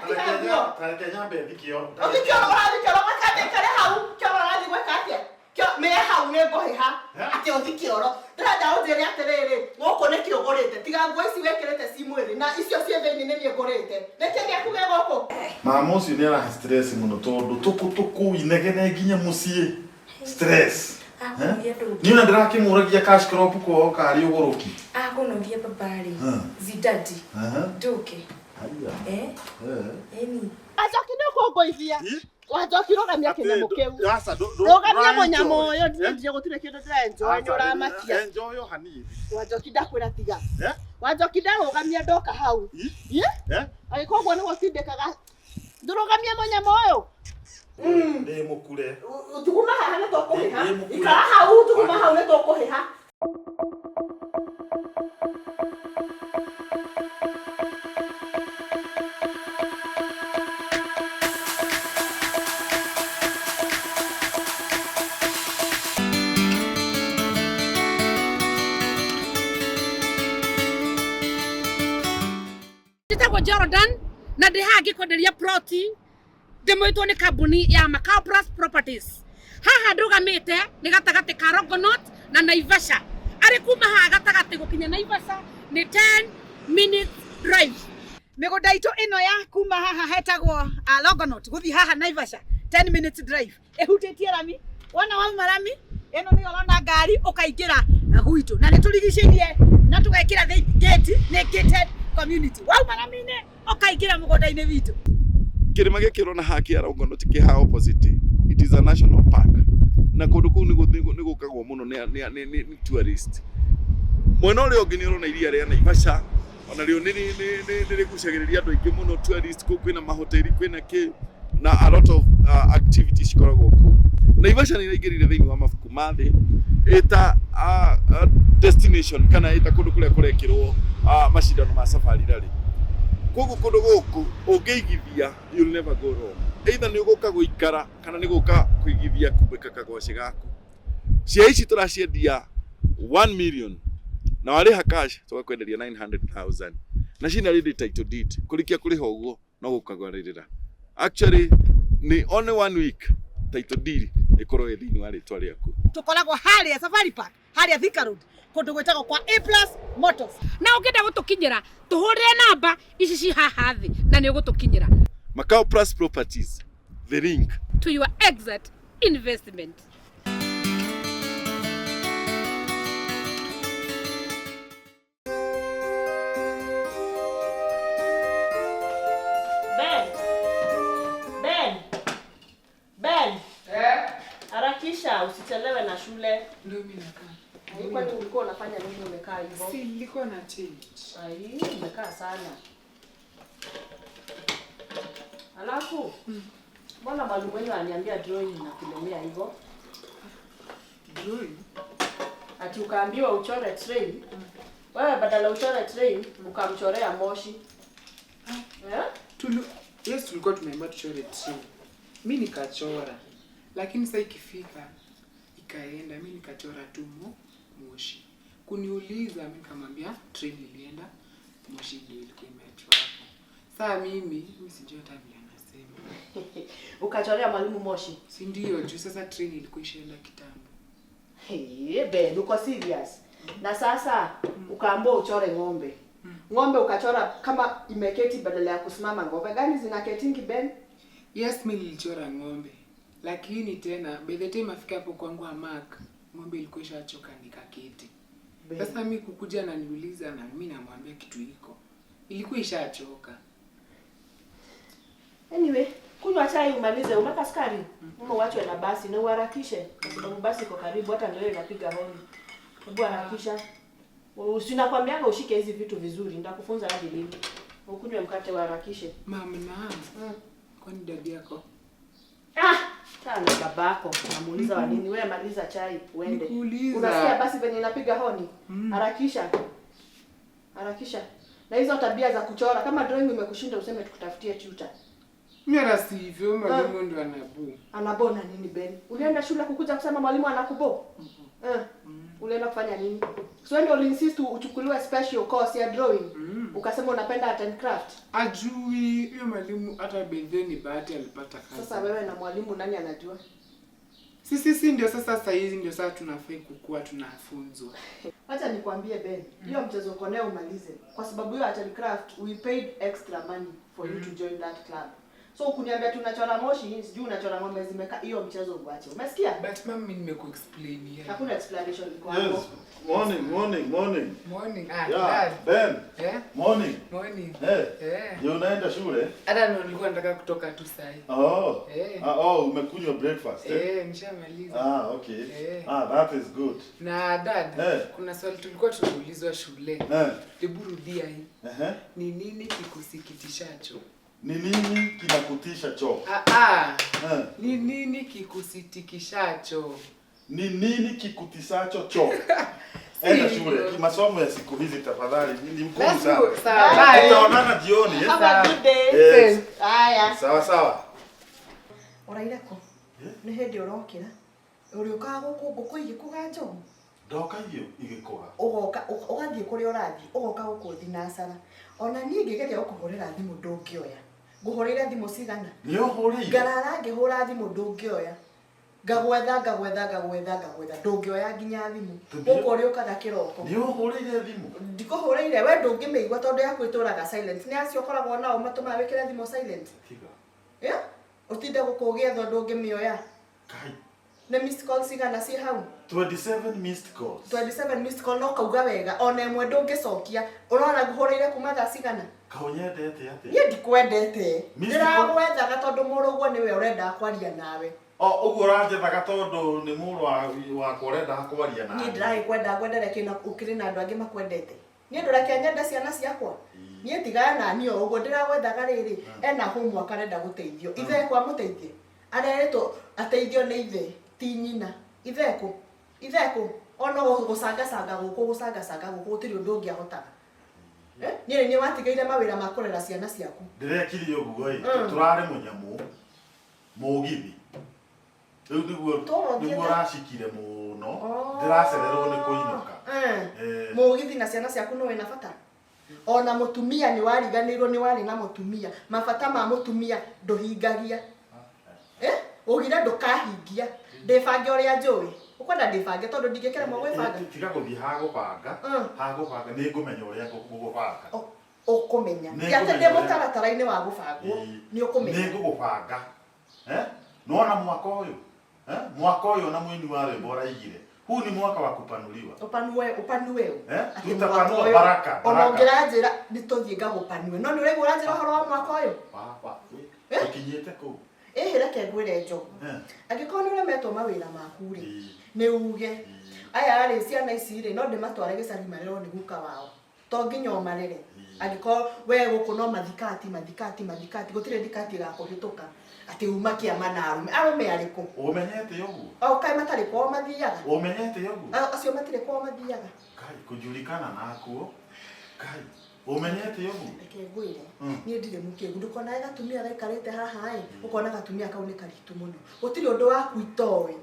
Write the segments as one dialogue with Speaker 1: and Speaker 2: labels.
Speaker 1: Tiga nguo.
Speaker 2: Tareke nyambe thikio.
Speaker 1: Ũthi kĩoro ũrathiĩ kĩoro gwĩka atĩa? Ikare hau. Kĩoro ũrathiĩ gwĩka atĩa? Mĩre hau nĩ ngũhĩha. Atĩ ũthi kĩoro. Ndĩrenda ũnjĩre atĩrĩrĩ, gũkũ nĩkĩ ũgũrĩte? Tiga nguo ici wĩkĩrĩte ci mwĩrĩ na icio ciĩ thĩinĩ nĩ niĩ ngũrĩte. Nĩkĩ gĩaku gĩ gũkũ?
Speaker 2: Mama ũcio nĩ arahe stress mũno tondũ tũkũ inegene nginya mũciĩ. Stress.
Speaker 3: Akũnogia ndũngĩ.
Speaker 2: Niĩ ona ndĩrakĩmũragia cash crop kwao karĩ ũgũrũki.
Speaker 3: Akũnogia babarĩ.
Speaker 2: Hmm.
Speaker 3: Zidadi.
Speaker 2: Aha.
Speaker 3: Ndũke.
Speaker 2: Haiya.
Speaker 3: Eh?
Speaker 2: Eh.
Speaker 3: Eni.
Speaker 1: Wanjoki nĩ ũkũngũithia. Wanjoki rũgamia kĩnyamũ kĩu.
Speaker 2: Aca,
Speaker 1: Rũgamia mũnyamũ
Speaker 2: ũraenjoy.
Speaker 1: ũyũ ndire gũtirĩ kĩndũ ndĩraenjoy nĩ ũramakia.
Speaker 2: Enjoy o hanini.
Speaker 1: Wanjoki ndakwĩra tiga.
Speaker 2: Eh?
Speaker 1: Wanjoki ndarũgamia ndoka hau.
Speaker 2: Ĩ?
Speaker 1: Ĩ?
Speaker 2: Eh?
Speaker 1: Angĩkorwo ũguo nĩguo ũtindĩkaga ndũrũgamie mũnyamũ ũyũ.
Speaker 2: Ndĩ mũkure.
Speaker 1: Tuguma haha nĩ tũkũhĩha.
Speaker 2: Ndĩ mũkure.
Speaker 1: Ikara hau tuguma hau nĩ tũkũhĩha.
Speaker 4: Njĩtagwo Jordan na ndĩ haha ngĩkwenderia ploti ndĩmwĩtwo nĩ kambuni ya Macau Plus Properties. Haha ndũgamĩte nĩ gatagatĩ ka Longonot na Naivasha. Arĩ kuma haha gatagatĩ gũkinya Naivasha nĩ 10 minutes drive.
Speaker 5: Mĩgũnda itũ ĩno ya kuma haha hetagwo Longonot gũthiĩ haha Naivasha 10 minutes drive ĩhutĩtie rami wona wauma rami ĩno nĩyo ũrona ngari ũkaingĩra gwitũ na nĩ tũrigicĩirie na tũgekĩra gate nĩ gated community wauma rami-inĩ ũkaingĩra mũgũnda-inĩ witũ.
Speaker 6: Kĩrĩma gĩkĩ ũrona haha kĩa Longonot kĩ haha opposite, it is a national park na kũndũ kũu nĩ gũkagwo mũno nĩ tourist. Mwena ũrĩa ũngĩ nĩ ũrona iria rĩa Naivasha ona rĩo nĩ rĩgucagĩrĩria andũ aingĩ mũno tourist. Kũu kwĩna mahoteli, kwĩna kĩ na a lot of activities cikoragwo kũu. Naivasha nĩ ĩraingĩrire thĩinĩ wa mabuku ma thĩ ĩta destination kana ĩta kũndũ kũrĩa kũrekĩrwo macindano ma safari rally. Koguo kũndũ gũkũ ũngĩigithia you'll never go wrong. Either nĩ ũgũka gũikara kana nĩ gũka kũigithia kumbĩka kagwacĩ gaku. Cia ici tũraciendia 1 million na warĩha cash tũgakwenderia 900,000 na cina ready title deed kũrĩkia kũrĩha ũguo no gũkagwarĩrĩra. Actually nĩ only 1 week title deed ĩkorwo ĩ thĩinĩ wa rĩtwa rĩaku.
Speaker 5: Tũkoragwo harĩa Safari Park harĩa Thika Road kũndũ gwĩtagwo kwa A Plus Motors.
Speaker 4: Na ũngĩenda gũtũkinyĩra tũhũrĩre namba ici ci haha thĩ na nĩ ũgũtũkinyĩra.
Speaker 6: Macau Plus Properties, the link
Speaker 4: to your exit investment.
Speaker 1: Ben. Ben. Ben.
Speaker 7: Eh?
Speaker 1: Harakisha usichelewe na shule.
Speaker 7: Ndio mimi nakaa.
Speaker 1: Ai, kwani ulikuwa unafanya nini umekaa hivyo?
Speaker 7: Si nilikuwa na change.
Speaker 1: Ai, umekaa sana. Alafu mbona mwalimu wenu aniambia drawing inakulemea hivyo?
Speaker 7: Drawing?
Speaker 1: Ati ukaambiwa uchore train. Wewe badala uchore train ukamchorea moshi. Eh?
Speaker 7: Yes, tulikuwa tumeambiwa tuchore train. Mimi nikachora. Lakini sasa ikifika ikaenda, mimi nikachora tu moshi. Kuniuliza mimi nikamwambia train ilienda, moshi ndio ilikuwa imeachwa hapo. Sasa mimi sijui hata vile anasema.
Speaker 1: Ukachorea mwalimu moshi.
Speaker 7: Si ndio juu sasa train ilikuwa ishaenda kitambo.
Speaker 1: Hey, Ben, uko serious? Na sasa ukaambiwa uchore ng'ombe. Ng'ombe ukachora kama imeketi badala ya kusimama. Ng'ombe gani zinaketingi Ben?
Speaker 7: Yes, mimi nilichora ng'ombe. Lakini tena by the time afika hapo kwangu Amak, ng'ombe ilikuwa ishachoka nikaketi. Sasa mimi kukuja na niuliza na mimi namwambia kitu iko. Ilikuwa ishachoka.
Speaker 1: Anyway, kunywa chai umalize, umeka sukari. Uma uachwe na basi na uharakishe kwa sababu basi iko karibu hata ndio inapiga honi. Hebu harakisha. Usinakwambianga ushike hizi vitu vizuri, nitakufunza hadi lini. Ukunywe mkate uharakishe.
Speaker 7: Mama na. Kwani dadi yako?
Speaker 1: Ah, sana babako. Namuuliza wa nini? Wewe maliza chai uende.
Speaker 7: Nikuuliza.
Speaker 1: Unasikia basi venye inapiga honi? Harakisha. Harakisha. Na hizo tabia za kuchora kama drawing imekushinda useme tukutafutie tutor.
Speaker 7: Mimi hata si hivyo, mwalimu ndo anabu.
Speaker 1: Anabona nini Ben? Ulienda shule kukuja kusema mwalimu anakubo? Eh. Ulienda kufanya nini? So wewe ndio uliinsist uchukuliwe special course ya drawing. Ukasema unapenda art and craft.
Speaker 7: Ajui huyo mwalimu hata bedhe ni bahati alipata kazi.
Speaker 1: Sasa wewe na mwalimu nani anajua?
Speaker 7: Sisi ndio sasa saa hizi ndio sasa tunafai kukua tunafunzwa.
Speaker 1: Wacha nikwambie Ben, hiyo mchezo uko nayo umalize. Kwa sababu hiyo art and craft we paid extra money for you to join that club. So kuniambia tunachora moshi, sijui unachora ng'ombe zimeka, hiyo mchezo uache. Umesikia?
Speaker 7: But mama, mimi nimekuexplain yeah.
Speaker 1: Hakuna explanation iko hapo.
Speaker 2: Yes. Morning, morning, morning.
Speaker 7: Morning. Ah,
Speaker 2: Yeah,
Speaker 7: dad.
Speaker 2: Ben.
Speaker 7: Eh?
Speaker 2: Morning.
Speaker 7: Morning.
Speaker 2: Eh.
Speaker 7: Eh.
Speaker 2: Je, unaenda shule?
Speaker 7: Hata ndo nilikuwa nataka kutoka tu saa hii.
Speaker 2: Oh.
Speaker 7: Eh.
Speaker 2: Ah, oh, umekunywa breakfast eh?
Speaker 7: Eh, nishamaliza.
Speaker 2: Ah, okay.
Speaker 7: Eh.
Speaker 2: Ah, that is good.
Speaker 7: Na dad,
Speaker 2: Eh.
Speaker 7: kuna swali tulikuwa tunaulizwa shule.
Speaker 2: Eh.
Speaker 7: Hebu rudia hii.
Speaker 2: Ehe.
Speaker 7: Ni nini kikusikitishacho?
Speaker 2: Ni nini kinakutisha choo?
Speaker 7: Ah, ah.
Speaker 2: Eh.
Speaker 7: Ni nini kikusitikishacho?
Speaker 2: Ni nini kikutisacho choo? Enda shule. Masomo ya siku hizi tafadhali ni mgumu
Speaker 7: Let's
Speaker 2: sana.
Speaker 7: go. Sawa, bye.
Speaker 2: Tutaonana jioni eh?
Speaker 1: Have a good day.
Speaker 2: Yes.
Speaker 1: Haya.
Speaker 2: Sawa sawa.
Speaker 1: Ũraire kũ? Nĩ hĩndĩ ũrokĩra. Ũrĩũkaga gũkũ ngũkũ igĩkũga njogu.
Speaker 2: Ndoka irio igĩkũga.
Speaker 1: Ũgoka ũgathiĩ kũrĩa ũrathiĩ, ũgoka gũkũ thinacara. Ona niĩ ngĩgeria gũkũhũrĩra thimũ ndũngĩoya. Ngũhũrĩire thimũ cigana?
Speaker 2: Nĩ ũhũrĩire?
Speaker 1: Ngarara ngĩhũra thimũ ndũngĩoya. Ngagwetha ngagwetha ngagwetha ngagwetha ndũngĩoya nginya thimũ.
Speaker 2: Tũthiĩ-
Speaker 1: Gũkũ ũrĩũkaga kĩroko.
Speaker 2: Nĩ ũhũrĩire thimũ?
Speaker 1: Ndikũhũrĩire we ndũngĩmĩigua tondũ yaku ĩtũraga silent. Nĩ acio ũkoragwo nao matũmaga wĩkĩre thimũ silent.
Speaker 2: Tiga.
Speaker 1: Yeah? Ũtinde gũkũ ũgĩethwo ndũngĩmĩoya.
Speaker 2: Kai.
Speaker 1: Nĩ missed call cigana ciĩ hau?
Speaker 2: 27 missed calls.
Speaker 1: 27 missed call no kauga wega ona ĩmwe ndũngĩcokia. Ũrona ngũhũrĩire kuma thaa cigana?
Speaker 2: Kaũnyendete atĩa?
Speaker 1: Niĩ ndikwendete.
Speaker 2: Missed call-
Speaker 1: Ndĩragwethaga tondũ mũrũguo nĩwe ũrendaga kwaria nawe.
Speaker 2: O ũguo ũranjethaga tondũ nĩ mũrũ wakwa ũrendaga kwaria nawe.
Speaker 1: Niĩ ndĩragĩkwenda ngwendere kĩna ũkĩrĩ na andũ angĩ makwendete. Niĩ ndũreke nyende ciana ciakwa. Niĩ tigana na niĩ o ũguo ndĩragwethaga rĩrĩ ena homework arenda gũteithio. Ithe ekũ amũteithie? Arerĩtwo ateithio nĩ ithe ti nyina. Ithe ekũ? Ithe ekũ? Ona gũcangacanga gũkũ gũcangacanga gũkũ gũtirĩ ũndũ ũngĩ ahotaga. Eh? Niĩ nĩ niĩ watigĩire mawĩra ma kũrera ciana ciaku.
Speaker 2: Ndĩrekire ũguo ĩ, tũrarĩ mũnyamũ mũgithi. Rĩu nĩguo
Speaker 1: Tũgũthiĩ
Speaker 2: nĩguo
Speaker 1: ta-
Speaker 2: ũracikire mũno ndĩracererwo nĩ kũinũka.
Speaker 1: Eh.
Speaker 2: Eh.
Speaker 1: Mũgithi na ciana ciaku nĩ wĩna bata. Ona mũtumia nĩ wariganĩirwo nĩ warĩ na mũtumia. Mabata ma mũtumia ndũhingagia. Eh? Ugire ndũkahingia. Ndĩbange ũrĩa njũĩ. Ũkwenda ndĩbange tondũ ndingĩkĩremwo gwĩbanga.
Speaker 2: Tiga gũthiĩ ha gũbanga, ha gũbanga nĩ ngũmenya ũrĩa ngũgũbanga.
Speaker 1: Ũkũmenya.
Speaker 2: Nĩ
Speaker 1: Ti atĩ
Speaker 2: ngũmenya
Speaker 1: ndĩ
Speaker 2: ũrĩa-
Speaker 1: mũtaratara-inĩ wa gũbangwo. Nĩ ũkũmenya.
Speaker 2: Nĩ ngũgũbanga. Eh? Nĩwona mwaka ũyũ? Eh? Mwaka ũyũ na mũini wa rwĩmbo ũraigire. Huu ni mwaka wa kupanuliwa.
Speaker 1: Upanue upanue.
Speaker 2: Eh?
Speaker 1: Atĩ
Speaker 2: Tutapanua
Speaker 1: mwaka ũyũ,
Speaker 2: baraka,
Speaker 1: Ona
Speaker 2: baraka.
Speaker 1: ũngĩranjĩra nĩ tũthiĩ ngagũpanue. No nĩ ũraigua ũranjĩra ũhoro wa mwaka ũyũ?
Speaker 2: Baba, tũkinyĩte kũu.
Speaker 1: Ĩhĩ reke ngwĩre njogu.
Speaker 2: Eh.
Speaker 1: Angĩkorwo nĩ ũremetwo mawĩra maku rĩ, nĩ uge aya rĩ ciana ici rĩ no ndĩmatware gĩcagi marerwo nĩ guka wao. To nginya ũmarere. Angĩkorwo we gũkũ no mathikati mathikati mathikati gũtirĩ thikati ĩgakũhĩtũka atĩ uma kĩama na arũme. Arũme arĩkũ?
Speaker 2: Ũmenyete ũguo?
Speaker 1: O kaĩ matarĩ kwao mathiaga?
Speaker 2: Ũmenyete ũguo?
Speaker 1: Acio matirĩ kwao mathiaga.
Speaker 2: Kai, kujulikana nakuo. Kai, ũmenyete ũguo?
Speaker 1: Reke ngwĩre, niĩ ndirĩ mũkĩgu. Ndũkonae gatumia gaikarĩte haha ĩ, ũkona gatumia kau nĩ karitũ mũno. Gũtirĩ ũndũ waku itoĩ.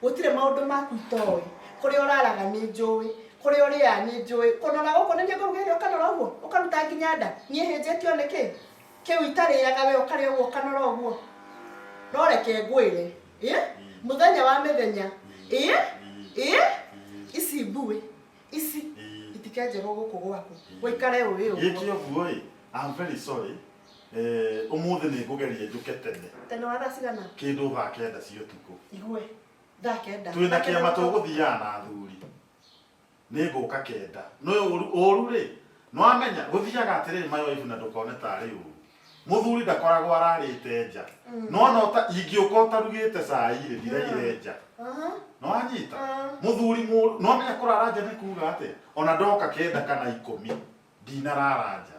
Speaker 1: Gũtirĩ maũndũ maku itoĩ. Kũrĩa ũraraga nĩ njũĩ. Kũrĩa ũrĩaga nĩ njũĩ. Kũnora gũkũ nĩ niĩ ngũruga irio ũkanora ũguo? Ũkaruta nginya nda? Niĩ hĩnjĩtio nĩ kĩ? Kĩu itarĩaga we ũkarĩa ũguo ũkanora ũguo? No reke ngwĩre, ĩ? Mũthenya wa mĩthenya, ĩ? Ĩ? Ici mbuĩ, ici itikenjerwo gũkũ gwaku. Ũikare ũĩ ũguo.
Speaker 2: Gĩke ũguo ĩ, I'm very sorry. Eh, ũmũthĩ nĩ ngũgeria njũke tene.
Speaker 1: Tene wa thaa cigana?
Speaker 2: Kĩndũ thaa kenda cia ũtukũ.
Speaker 1: Igue. Thaa kenda.
Speaker 2: Twĩna
Speaker 1: Thaa kenda
Speaker 2: kĩama
Speaker 1: gũkũ-
Speaker 2: tũgũthiaga na athuri. Nĩ ngũka kenda. No ũru rĩ, nĩwamenya gũthiaga atĩrĩrĩ mayoibu na ndũkone tarĩ ũru. Mũthuri ndakoragwo ararĩte nja. No no ta ingĩũka ũtarugĩte cai rĩ, ndiraire nja.
Speaker 1: Aha.
Speaker 2: Nĩwanyita? Mũthuri mũru, nĩwamenya kũrara nja nĩ kuga atĩa? Ona ndoka kenda kana ikũmi, ndinarara nja.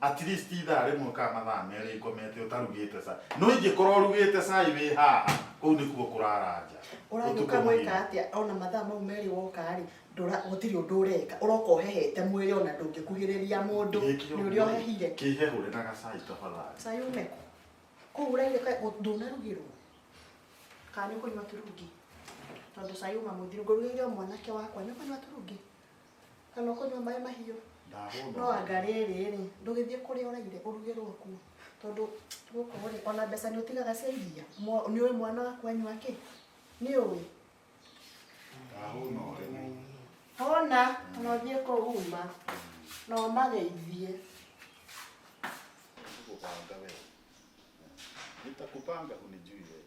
Speaker 2: At least ithaa rĩmwe kana mathaa merĩ ngomete ũtarugĩte cai. No ingĩkorwo ũrugĩte cai wĩ haha, kũu nĩkuo kũrara nja.
Speaker 1: Ũragĩũka
Speaker 2: Ũtukũ
Speaker 1: gwĩka
Speaker 2: mũgima.
Speaker 1: atĩa ona mathaa mau merĩ woka rĩ, gũtirĩ ũndũ ũreka. Ũroka ũhehete mwĩrĩ ona ndũngĩkuhĩrĩria mũndũ.
Speaker 2: Gĩkĩ
Speaker 1: Nĩ ũrĩa
Speaker 2: ũguo rĩ,
Speaker 1: ũhehire.
Speaker 2: Kĩhehũre na gacai tafadhali.
Speaker 1: Cai ume kũ? Kũu ũraire ndũnarugĩrwo. Kana nĩ ũkũnyua turungi? Tondũ cai uma mũthiru ngũrugĩire o mwanake wakwa. Nĩ ũkũnyua turungi? Kana ũkũnyua maĩ mahiũ?
Speaker 2: Ndahũna.
Speaker 1: No anga rĩrĩ rĩ, ndũgĩthiĩ kũrĩa ũraire ũrugĩrwo kuo. Tondũ gũkũ rĩ, ona mbeca nĩ ũtigaga cia iria. Nĩ ũĩ mwana waku anyua kĩ? Nĩ ũĩ?
Speaker 2: Ndahũna ũrĩmi.
Speaker 1: Hũna, ona ũthiĩ kũu uma. Na ũmageithie.
Speaker 2: Nitakupanga wewe. Nitakupanga hunijui wewe.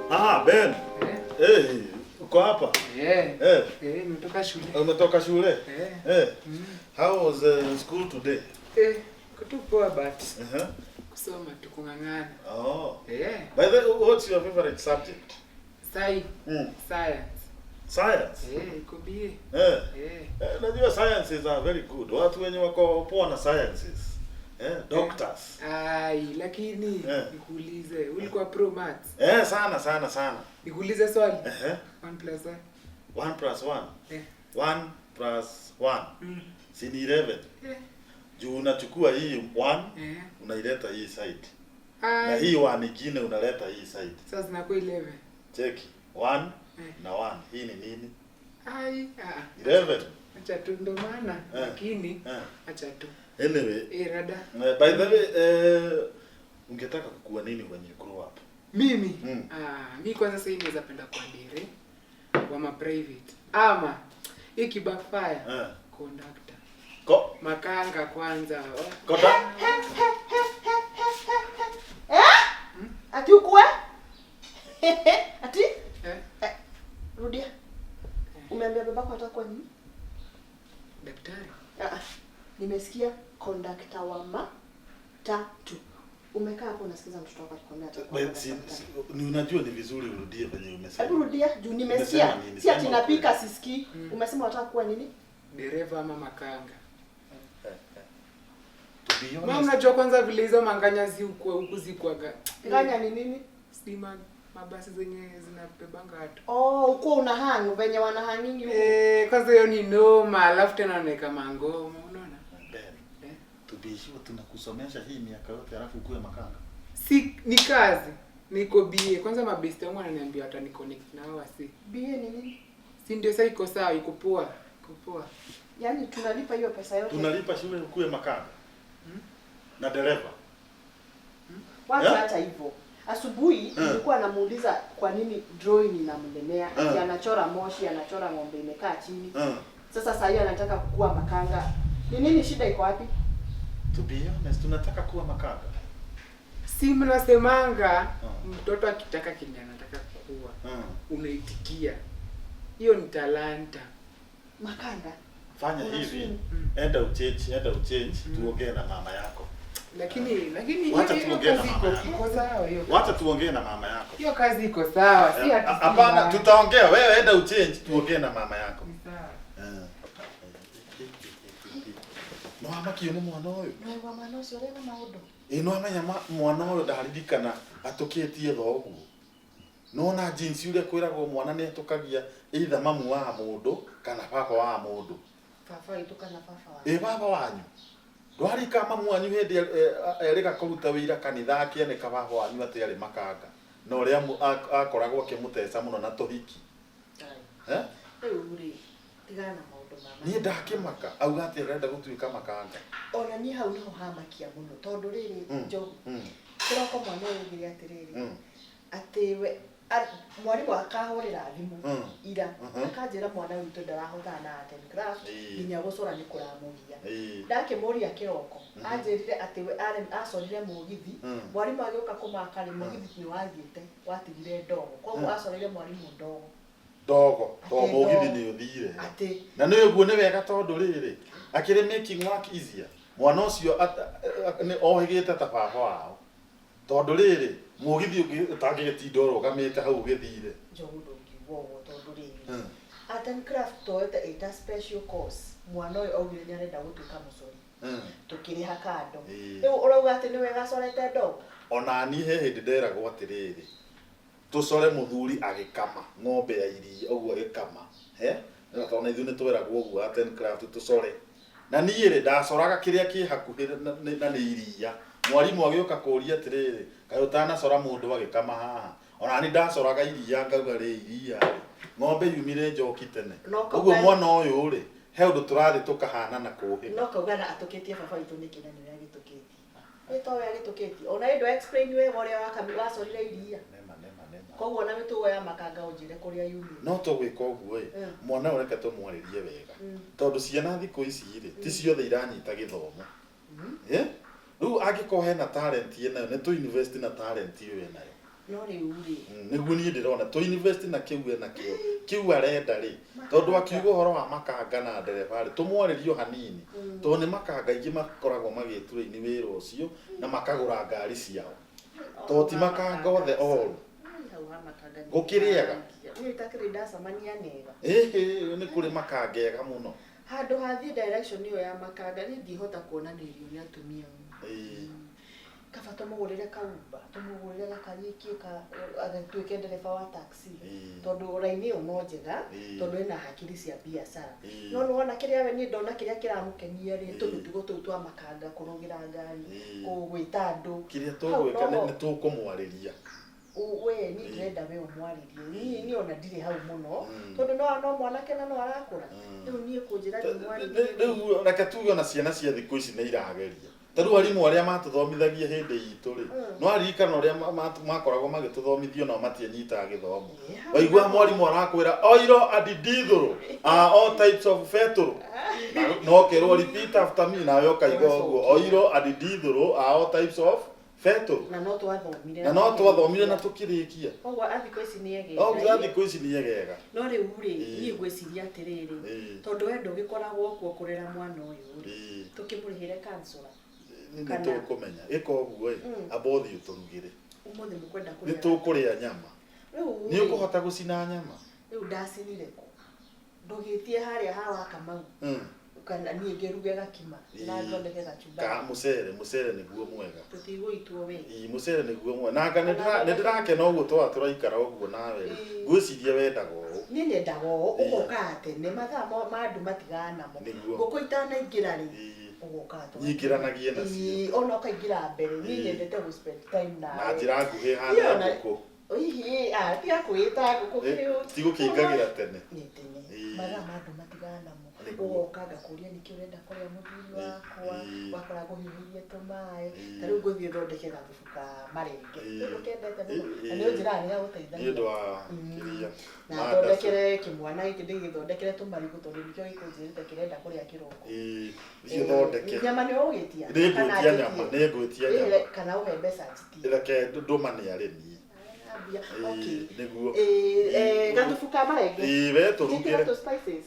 Speaker 2: Ah, Ben.
Speaker 7: Eh?
Speaker 2: Eh, uko hapa?
Speaker 7: Eh.
Speaker 2: Eh,
Speaker 7: Eh, nimetoka shule.
Speaker 2: umetoka shule?
Speaker 7: Eh.
Speaker 2: Eh. How was school today?
Speaker 7: Eh, kutu poa but
Speaker 2: Uh-huh.
Speaker 7: kusoma tu kung'ang'ana.
Speaker 2: Oh.
Speaker 7: Eh,
Speaker 2: By the way, what's your favorite subject?
Speaker 7: sai
Speaker 2: Mm.
Speaker 7: science.
Speaker 2: Science.
Speaker 7: Eh, iko bie.
Speaker 2: Eh.
Speaker 7: Eh.
Speaker 2: Eh, najua sciences are very good. Watu wenye wako poa na sciences. Eh, doctors.
Speaker 7: Ai, lakini
Speaker 2: Eh.
Speaker 7: nikuulize, ulikuwa pro maths?
Speaker 2: Eh, sana sana sana.
Speaker 7: Nikuulize swali.
Speaker 2: Eh.
Speaker 7: 1 plus 1.
Speaker 2: 1 plus 1.
Speaker 7: Eh.
Speaker 2: 1 plus 1.
Speaker 7: Mm.
Speaker 2: Si ni 11.
Speaker 7: Eh.
Speaker 2: Juu unachukua hii 1
Speaker 7: Eh.
Speaker 2: unaileta hii side. Na
Speaker 7: Ai.
Speaker 2: hii 1 ingine unaleta hii side.
Speaker 7: Sasa zinakuwa 11.
Speaker 2: Cheki. 1
Speaker 7: Eh.
Speaker 2: na 1. Hii ni nini?
Speaker 7: Ai, ah.
Speaker 2: 11.
Speaker 7: Acha tu ndo maana
Speaker 2: Eh.
Speaker 7: lakini
Speaker 2: Eh.
Speaker 7: acha tu.
Speaker 2: Anyway,
Speaker 7: Eh, rada.
Speaker 2: by the way, ungetaka kukua nini when you grow up?
Speaker 7: Mimi
Speaker 2: Mm.
Speaker 7: ah, mi kwanza sasa naweza penda kuwa dere wa ma private ama ikibafaya
Speaker 2: Eh.
Speaker 7: conductor
Speaker 2: Ko
Speaker 7: makanga kwanza oh.
Speaker 2: kota
Speaker 1: Ati ukue? Ati?
Speaker 7: Eh,
Speaker 1: Eh, rudia. Umeambia babako atakuwa nini?
Speaker 7: daktari
Speaker 1: Ah, ah. Nimesikia kondakta wa matatu. Umekaa hapo unasikiza mtoto wako akikwambia atakuwa
Speaker 2: Well, si,
Speaker 1: kondakta.
Speaker 2: si, ni unajua ni vizuri urudie venye umesema.
Speaker 1: Hebu rudia juu nimesikia.
Speaker 2: Umesema nini?
Speaker 1: Si ati
Speaker 2: Sema
Speaker 1: napika
Speaker 2: ukweli.
Speaker 1: sisikii. Umesema wataka kuwa nini?
Speaker 7: dereva ama makanga.
Speaker 2: To be
Speaker 7: Ma,
Speaker 2: honest,
Speaker 7: unajua kwanza vile hizo manganya ziukwa huku zikwaga
Speaker 1: Nganya ni nini?
Speaker 7: si mabasi zenye zinabebanga watu
Speaker 1: Oh, uko una hang venye wana hangingi huku.
Speaker 7: eh, kwanza hiyo ni noma, alafu tena wanaweka mangoma, unaona
Speaker 2: Ben,
Speaker 7: eh?
Speaker 2: to be sure tunakusomesha hii miaka yote alafu ukue makanga.
Speaker 7: Si ni kazi, niko bie kwanza. Mabesti wangu wananiambia wataniconnect na hao wasi,
Speaker 1: BA ni nini?
Speaker 7: si ndio? Sasa iko sawa, iko poa, iko poa.
Speaker 1: Yaani tunalipa hiyo pesa yote.
Speaker 2: Tunalipa shule ukue makanga. Na dereva.
Speaker 1: Wacha
Speaker 2: Yeah.
Speaker 1: hata hivyo. Asubuhi nilikuwa namuuliza kwa nini drawing inamlemea. Ati anachora moshi, anachora ng'ombe imekaa chini. Sasa saa hii anataka kukua makanga. Ni nini shida iko wapi?
Speaker 2: To be honest, tunataka kuwa makanga.
Speaker 7: Si mnasemanga
Speaker 2: Mm.
Speaker 7: mtoto akitaka kenye anataka kuwa
Speaker 2: Mm.
Speaker 7: unaitikia, hiyo ni talanta.
Speaker 1: Makanga.
Speaker 2: Fanya
Speaker 1: Una
Speaker 2: hivi.
Speaker 1: swing.
Speaker 2: Enda uchange, enda uchange, tuongee na mama yako.
Speaker 7: Lakini lakini
Speaker 2: Wacha
Speaker 7: hiyo
Speaker 2: tuongee na
Speaker 7: kazi
Speaker 2: mama
Speaker 7: iko
Speaker 2: yako.
Speaker 7: iko sawa hiyo.
Speaker 2: Wacha tuongee na mama yako.
Speaker 7: Hiyo kazi iko sawa, si ati si
Speaker 2: Hapana,
Speaker 7: mbaya.
Speaker 2: tutaongea. Wewe enda uchange, tuongee na mama yako.
Speaker 7: Ni sawa.
Speaker 2: No amakio nĩ mwana ũyũ.
Speaker 1: Naigua mwana ũcio ũrĩ na maũndũ.
Speaker 2: Ĩ no amenya mwana ũyũ ndaririkana atũkĩtie thoguo. Nona jinsi ũrĩa kwĩragwo mwana nĩ atũkagia either mamu wa mũndũ kana baba wa mũndũ.
Speaker 1: Baba witũ kana baba wa.
Speaker 2: Ĩ baba wanyu. Ndwarika mamu wanyu hĩndĩ erĩga kũruta wĩira kanitha akĩanĩka baba wanyu atĩ arĩ makanga. Na ũrĩa akoragwo akĩmũteca mũno na tũhiki. Eh?
Speaker 1: Rĩu rĩ, tigana na maũndũ ma
Speaker 2: Niĩ ndakĩmaka auga atĩ arenda gũtuĩka makanga.
Speaker 1: Ona niĩ hau niho hamakia mũno tondũ rĩrĩ Njogu. Kĩroko mwana ũyũ augire atĩrĩrĩ atĩ we mwarimũ akahũrĩra thimũ ira akanjĩra mwana witũ ndarahotana na art and craft nginya gũcora nĩ kũramũgia. Ndakĩmũria kĩroko anjĩrire atĩ we acorire mũgithi, mwarimũ agĩũka kũmaka rĩ, mũgithi nĩ wathiĩte watigire ndogo, koguo acorire mwarimũ ndogo.
Speaker 2: Ndogo to
Speaker 1: Atĩ
Speaker 2: mũgithi
Speaker 1: ndogo.
Speaker 2: nĩ ũthire.
Speaker 1: Atĩ
Speaker 2: Na nĩ ũguo nĩ wega tondũ rĩrĩ akĩrĩ making work easier. Mwana ũcio nĩ ohĩgĩte ta baba wao. Tondũ rĩrĩ mũgithi ũngĩ ũtangĩgĩtinda ũrũgamĩte hau ũgĩthire.
Speaker 1: Njogu ndũngiuga ũguo tondũ rĩrĩ art and craft toete ĩta special course, mwana ũyũ augire nĩ arenda gũtuĩka mũcori, tũkĩrĩha kando. Rĩu ũrauga atĩ nĩ wega acorete ndogo?
Speaker 2: Ona niĩ he hĩndĩ nderagwo atĩrĩrĩ, tũcore mũthuri agĩkama ng'ombe ya iria ũguo agĩkama, he na tondũ na ithuĩ nĩ tweragwo ũguo art and craft tũcore. Na niĩ rĩ, ndacoraga kĩrĩa kĩ hakuhĩ na nĩ iria. Mwarimũ agĩũka kũria atĩrĩrĩ, kaĩ ũtanacora mũndũ agĩkama haha? Ona niĩ ndacoraga iria ngauga rĩ iria rĩ, ng'ombe yumire njoki tene.
Speaker 1: No
Speaker 2: Ũguo
Speaker 1: kauga-
Speaker 2: mwana ũyũ rĩ, he ũndũ tũrathiĩ tũkahanana kũhĩga.
Speaker 1: No kauga na atũkĩtie baba witũ nĩkĩ na nĩwe agĩtũkĩtie. Ĩ to we agĩtũkĩtie. Ona ĩ ndũ explain wega ũrĩa wacorire iria.
Speaker 2: Nema, nema, nema.
Speaker 1: Koguo ona mĩtugo ya makanga ũnjĩre kũrĩa yumire.
Speaker 2: No tũgwĩka ũguo ĩ, mwana ũyũ reke tũmwarĩrie wega. Tondũ ciana thikũ ici rĩ, ti ciothe iranyita gĩthomo. Eh? Rĩu angĩkorwo hena talent ĩnayo, nĩ tũ invest na talent ĩyo ĩnayo.
Speaker 1: No rĩu rĩ,
Speaker 2: Nĩguo niĩ ndĩrona tũ invest na kĩu enakĩo, kĩu arenda rĩ, tondũ akiuga ũhoro wa makanga na ndereba rĩ, tũmwarĩrie o hanini, tondũ nĩ makanga aingĩ makoragwo magĩtura-inĩ wĩra ũcio na makagũra ngari ciao. Tondũ ti makanga othe oru.
Speaker 1: Hau ha makanga nĩ
Speaker 2: Gũkĩrĩaga?
Speaker 1: Niĩ itakĩrĩ ndacemania nega.
Speaker 2: Ĩhĩ, nĩ kũrĩ makanga ega mũno.
Speaker 1: Handũ hathiĩ direction ĩyo ya makanga niĩ ndihota kuonanĩrio nĩ atumia.
Speaker 2: Ĩĩ.
Speaker 1: Kaba tũmũgũrĩre kaumba, tũmũgũrĩre gakariũki agatuĩke ndereba wa taxi.
Speaker 2: Ĩĩ.
Speaker 1: Tondũ raini ĩyo no njega,
Speaker 2: Ĩĩ.
Speaker 1: tondũ ĩna hakiri cia biacara.
Speaker 2: Ĩĩ.
Speaker 1: No nĩwona kĩrĩa we niĩ ndona kĩrĩa kĩramũkenia rĩ,
Speaker 2: Ĩĩ.
Speaker 1: tũmĩtugo tũu twa makanga, kũrũgĩra ngari,
Speaker 2: Ĩĩ.
Speaker 1: gwĩta andũ.
Speaker 2: Kĩrĩa
Speaker 1: Hau
Speaker 2: tũgwĩka
Speaker 1: noho
Speaker 2: nĩ tũkũmwarĩria.
Speaker 1: We niĩ ndĩrenda we ũmwarĩrie. Niĩ ona ndirĩ hau mũno,
Speaker 2: Mm.
Speaker 1: tondũ no mwanake na no arakũra.
Speaker 2: Mm.
Speaker 1: Rĩu niĩ kũnjĩra ndĩmwarĩrie.
Speaker 2: Rĩu reke tuge ona ciana cia thikũ ici nĩ irageria. Ta rĩu arimũ arĩa matũthomithagia hĩndĩ itũ rĩ, no aririkana ũrĩa makoragwo magĩtũthomithia nao matianyitaga gĩthomo.
Speaker 1: Yeah.
Speaker 2: Waigua mwarimũ arakwĩra oil and diesel are all types of petrol. Na no kerwo repeat after me nawe ũkaiga ũguo oil and diesel are all types of petrol.
Speaker 1: Na no twathomire.
Speaker 2: Na no twathomire na tũkĩrĩkia.
Speaker 1: Koguo a thikũ ici nĩ egega.
Speaker 2: No nginya thikũ ici nĩ egega.
Speaker 1: No rĩu rĩ,
Speaker 2: Ĩĩ.
Speaker 1: niĩ ngwĩciria atĩrĩrĩ,
Speaker 2: Ĩĩ.
Speaker 1: tondũ we ndũgĩkoragwo kuo kũrera mwana ũyũ rĩ,
Speaker 2: Ĩĩ.
Speaker 1: tũkĩmũrĩhĩre kansũra.
Speaker 2: Nĩ
Speaker 1: Kana-
Speaker 2: tũkũmenya. Ĩka ũguo ĩ, amba ũthiĩ ũtũrugĩre.
Speaker 1: Ũmũthĩ mũkwenda
Speaker 2: Nĩ
Speaker 1: kũrĩa.
Speaker 2: tũkũrĩa nyama.
Speaker 1: Rĩu
Speaker 2: Nĩ
Speaker 1: rĩ,
Speaker 2: ũkũhota gũcina nyama?
Speaker 1: rĩu ndacinire kũ? Ndũgĩtie harĩa ha wa Kamau. Kana niĩ ngĩruge gakima na
Speaker 2: Ĩĩ.
Speaker 1: thondeke gachumbari.
Speaker 2: Ka mũcere, mũcere nĩguo mwega.
Speaker 1: Tũtigũitwo we.
Speaker 2: Ĩĩ, mũcere nĩguo mwega. Na anga nĩ ndĩrakena ũguo twa tũraikara ũguo nawe rĩ.
Speaker 1: Ĩĩ.
Speaker 2: Ngwĩciria wendaga ũũ.
Speaker 1: Niĩ nyendaga ũũ,
Speaker 2: Ĩĩ.
Speaker 1: ũgokaga tene mathaa ma andũ matigaga namo.
Speaker 2: Nĩguo.
Speaker 1: Ngũkũ itanaingĩra rĩ,
Speaker 2: Ĩĩ.
Speaker 1: ũgokaga tũgathiĩ.
Speaker 2: Nyingĩranagie nacio.
Speaker 1: Ĩĩ, ona ũkaingĩra mbere. Niĩ
Speaker 2: Ĩĩ.
Speaker 1: nyendete gũ spend time nawe.
Speaker 2: Na njĩra nguhĩ
Speaker 1: Niĩ
Speaker 2: hana
Speaker 1: ona-
Speaker 2: ngũkũ.
Speaker 1: Hihi, tiga kwĩĩta ngũkũ
Speaker 2: Ĩ,
Speaker 1: kĩu.
Speaker 2: ti gũkĩingagĩra tene.
Speaker 1: Nĩ tene.
Speaker 2: Ĩĩ.
Speaker 1: Mathaa ma andũ matigaga namo.
Speaker 2: Nĩguo.
Speaker 1: Ũgoka ngakũria nĩkĩ ũrenda kũrĩa mũthuri wakwa,
Speaker 2: Ĩĩ.
Speaker 1: wakora ngũhiũhĩrie tũmaĩ.
Speaker 2: Ĩĩ.
Speaker 1: Ta rĩu ngũthiĩ thondeke gathubu ka marenge.
Speaker 2: Ĩĩ.
Speaker 1: Rĩu ndũkendete mũno.
Speaker 2: Ĩĩ.
Speaker 1: Na nĩ ũnjĩraga nĩ gagũteithagia.
Speaker 2: Nĩ ũndũ wa kĩrĩa.
Speaker 1: Na
Speaker 2: Mandacu.
Speaker 1: thondekere kĩmwana gĩkĩ ndĩgĩthondekere tũmarigũ tondũ nĩkĩo gĩkũnjĩrĩte kĩrenda kũrĩa kĩroko.
Speaker 2: Ĩĩ, thiĩ ũthondeke.
Speaker 1: Nyama nĩ ũgũgĩtia?
Speaker 2: Nĩ
Speaker 1: Kana
Speaker 2: ngwĩtia
Speaker 1: njĩtie?
Speaker 2: nyama, nĩ ngwĩtia nyama.
Speaker 1: Ĩĩ, Kana ũhe mbeca njitie.
Speaker 2: Reke ndũmane arĩ niĩ.
Speaker 1: Ambia.
Speaker 2: Ĩĩ,
Speaker 1: Okay.
Speaker 2: nĩguo.
Speaker 1: Ĩĩ, gathubu ka marenge.
Speaker 2: Ĩĩ, we
Speaker 1: Njĩkĩre
Speaker 2: tũrugĩre.
Speaker 1: tũ spices.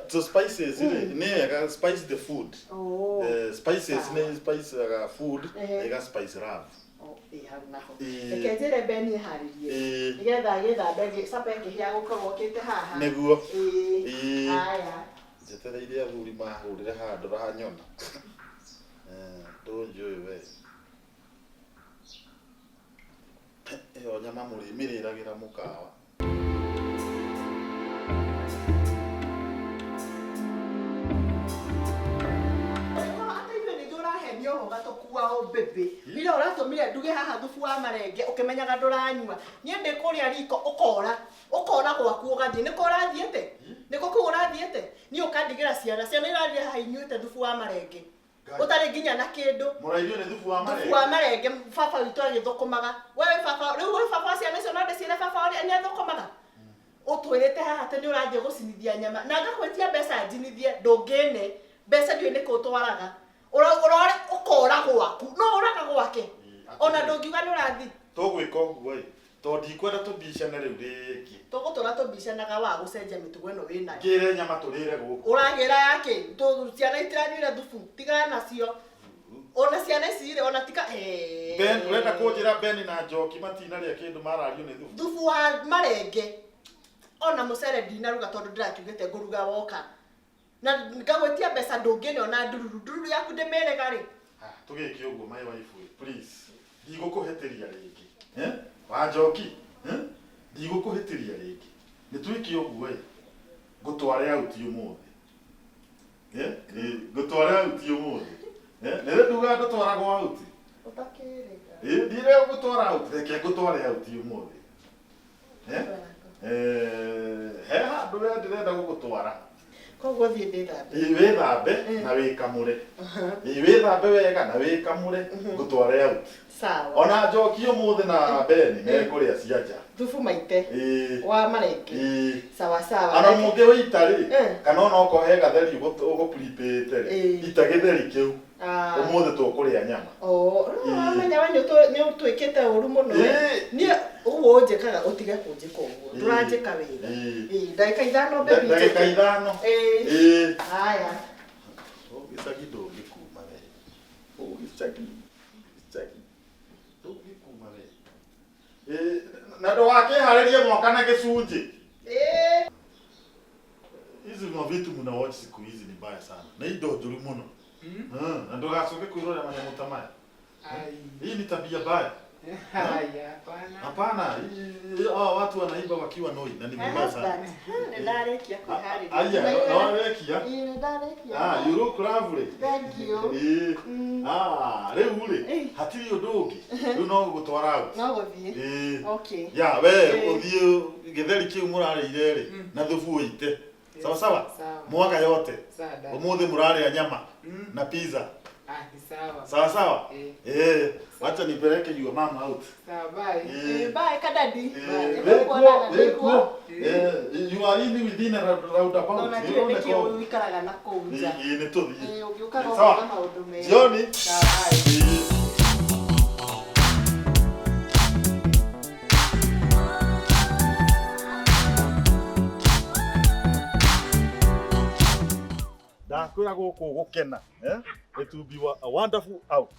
Speaker 2: So spices rĩ, nĩ wega spice the food.
Speaker 1: Oh.
Speaker 2: Spices
Speaker 1: Sawa.
Speaker 2: nĩ spiceaga food,
Speaker 1: Ehe.
Speaker 2: ĩga spice love.
Speaker 1: Oh, ĩĩ, hau naho.
Speaker 2: Ĩĩ.
Speaker 1: Reke njĩre Ben ĩharĩrie.
Speaker 2: Ĩĩ.
Speaker 1: Nĩgetha agĩthambe capa ĩkĩhĩa gũkorwo okĩte haha.
Speaker 2: Nĩguo.
Speaker 1: Ĩĩ.
Speaker 2: Ĩĩ.
Speaker 1: Haya.
Speaker 2: Njetereire athuri mahũrĩre handũ ranyona. Ndũnjũĩ we. Ĩyo nyama mũrĩmĩrĩragĩra mũkawa.
Speaker 1: Ata ithuĩ nĩ ithuĩ ũrahenio ũguo ũgatũkua o mbĩmbĩ. Ira ũratũmire nduge haha thubu wa marenge ũkĩmenyaga ndũranyua. Niĩ ndĩ kũrĩa riko ũkora, ũkora gwaku ũgathiĩ. Nĩkũ ũrathiĩte? Nĩkũ kũu ũrathiĩte? Niĩ ũkandigĩra ciana, ciana irathiĩ haha inyuĩte thubu wa marenge. Ũtarĩ nginya na kĩndũ.
Speaker 2: Mũrairio nĩ thubu wa
Speaker 1: Thubu wa marenge baba witũ agĩthũkũmaga. We wĩ baba, rĩu wĩ baba wa ciana icio no ndĩciĩre baba ũrĩa nĩ athũkũmaga. Ũtwĩrĩte haha atĩ nĩ ũrathiĩ gũcinithia nyama na ngakwĩtia mbeca njinithie ndũngĩne mbeca ndiũĩ nĩkũ ũtwaraga. Ũrore ũkora gwaku no ũraga gwake ona ndũngiuga nĩ ũrathiĩ.
Speaker 2: Tũgwĩka ũguo ĩ, tondũ ndikwenda tũbicane rĩu rĩngĩ.
Speaker 1: Tũgũtũra tũbicanaga wa gũcenjia mĩtugo ĩno wĩnayo.
Speaker 2: Ngĩre nyama tũrĩre gũkũ.
Speaker 1: Ũragĩra yakĩ? Ciana itiranyuire thubu, tigana nacio. Ona ciana ici rĩ, ona tika
Speaker 2: Ben, ũrenda kũnjĩra Ben na Njoki matinarĩa kĩndũ marario nĩ thubu?
Speaker 1: Thubu wa marenge ona mũcere ndinaruga tondũ ndĩrakiugĩte ngũruga woka. Na ngagwĩtia mbeca ndũngĩne ona ndururu, ndururu yaku ndĩmĩrega rĩ.
Speaker 2: Tũgĩke ũguo my wife, please. Ndigũkũhĩtĩria rĩngĩ. Eh? Wanjoki, eh? Ndigũkũhĩtĩria rĩngĩ. Nĩ twĩke ũguo ĩ. Ngũtware out ũmũthĩ. Eh? Ngũtware out ũmũthĩ. Eh? Nĩ nduga ndũtwaragwo out.
Speaker 1: Ũtakĩrĩga.
Speaker 2: Ĩ ndire gũtwara out, reke ngũtware out ũmũthĩ. Eh? Eh, he handũ we ndĩrenda gũgũtwara.
Speaker 1: Koguo thiĩ ndĩthambe.
Speaker 2: Ĩ wĩthambe na wĩkamũre. Ĩ wĩthambe wega na wĩkamũre ngũtware out.
Speaker 1: Sawa.
Speaker 2: Ona njoki ũmũthĩ na Beni mekũrĩa cia nja.
Speaker 1: Thubu maite.
Speaker 2: Ĩ
Speaker 1: Wa marenge.
Speaker 2: ĩ
Speaker 1: Sawa sawa.
Speaker 2: ona mũngĩ wĩita rĩ
Speaker 1: Eh.
Speaker 2: kana ona okorwo he gatheri ũgũpripĩte rĩ
Speaker 1: Ĩ.
Speaker 2: ita gĩtheri kĩu
Speaker 1: Ah.
Speaker 2: ũmũthĩ tũkũrĩa nyama.
Speaker 1: Oh,
Speaker 2: Ĩ.
Speaker 1: wamenya we nĩ ũtwĩkĩte ũru mũno.
Speaker 2: Ĩ.
Speaker 1: Niĩ ũguo ũnjĩkaga ũtige kũnjĩka ũguo.
Speaker 2: Ĩ.
Speaker 1: Ndũranjĩka wega.
Speaker 2: Ĩ.
Speaker 1: Ĩ, ndagĩka ithano baby.
Speaker 2: Ndagĩka ithano.
Speaker 1: Ĩ.
Speaker 2: Ĩ.
Speaker 1: Haya.
Speaker 2: Gĩcagi ndũngĩkuma we. Gĩcagi gĩcagi ndũngĩkuma we. Ĩ, na ndũgakĩharĩrie mwaka na gĩcunjĩ.
Speaker 1: Ĩ.
Speaker 2: Hizi mavitu mna watch siku hizi ni mbaya sana. Na indo njũru mũno. Na ndũgacoke kwĩrorera manyamũ ta maya.
Speaker 7: Ai.
Speaker 2: Hii ni tabia mbaya.
Speaker 7: Haya, hapana.
Speaker 2: Hapana, hawa watu wanaimba wakiwa noi na ni
Speaker 1: My
Speaker 2: vibaya sana.
Speaker 1: husband. Nĩ ndarĩkia kwĩharĩria.
Speaker 2: Aya, no warekia.
Speaker 1: Ĩ, nĩ ndarĩkia.
Speaker 2: Ah, you look lovely.
Speaker 1: Thank you.
Speaker 2: Ĩ.
Speaker 1: Mm.
Speaker 2: Ah, rĩu rĩ,
Speaker 1: Ĩ.
Speaker 2: hatirĩ ũndũ ũngĩ. Rĩu no gũgũtwara out.
Speaker 1: No gũthiĩ.
Speaker 2: Ĩ.
Speaker 1: Okay.
Speaker 2: Ya, we
Speaker 1: Ĩ.
Speaker 2: ũthiĩ gĩtheri kĩu mũrarĩire rĩ, na thubu ũite. Sawa sawa?
Speaker 7: Sawa.
Speaker 2: Mwaga yote.
Speaker 7: Sawa, dada.
Speaker 2: Ũmũthĩ mũrarĩa nyama
Speaker 7: Mm.
Speaker 2: na pizza.
Speaker 7: Ah, ni sawa.
Speaker 2: Sawa sawa?
Speaker 7: Eh.
Speaker 2: Eh, wacha nipeleke your mom out.
Speaker 7: Sawa, bye.
Speaker 2: Eh.
Speaker 1: Ĩ, bye kadadi.
Speaker 2: Eh,
Speaker 1: Nĩtũkuonana,
Speaker 2: wĩkuo, eh, you are in within a roundabout.
Speaker 1: Ona ndiũĩ nĩkĩ ũikaraga na kũu nja.
Speaker 2: Ĩ, nĩ tũthiĩ.
Speaker 1: Ĩ, ũngĩũkaga
Speaker 2: Sawa.
Speaker 1: ũkona maũndũ mega.
Speaker 2: Jioni.
Speaker 7: Sawa, bye.
Speaker 2: Ĩ. Ndakwĩra gũkũ gũkena, eh? It will be a wonderful out.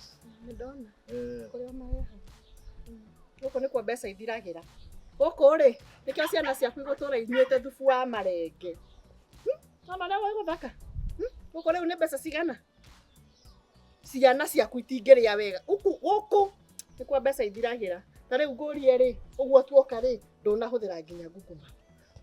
Speaker 1: Nĩndona.
Speaker 2: Eh,
Speaker 1: Kũrĩa marehaga. Gũkũ nĩkuo mbeca ithiragĩra. Gũkũ rĩ, nĩkĩo ciana ciaku igũtũra inyuĩte thubu wa marenge. Mama ũrĩa wĩ gũthaka. Gũkũ rĩu nĩ mbeca cigana? Ciana ciaku itingĩrĩa wega. Gũkũ gũkũ nĩkuo mbeca ithiragĩra. Ta rĩu ngũrie rĩ, ũguo tuoka rĩ, ndũnahũthĩra nginya ngunguma.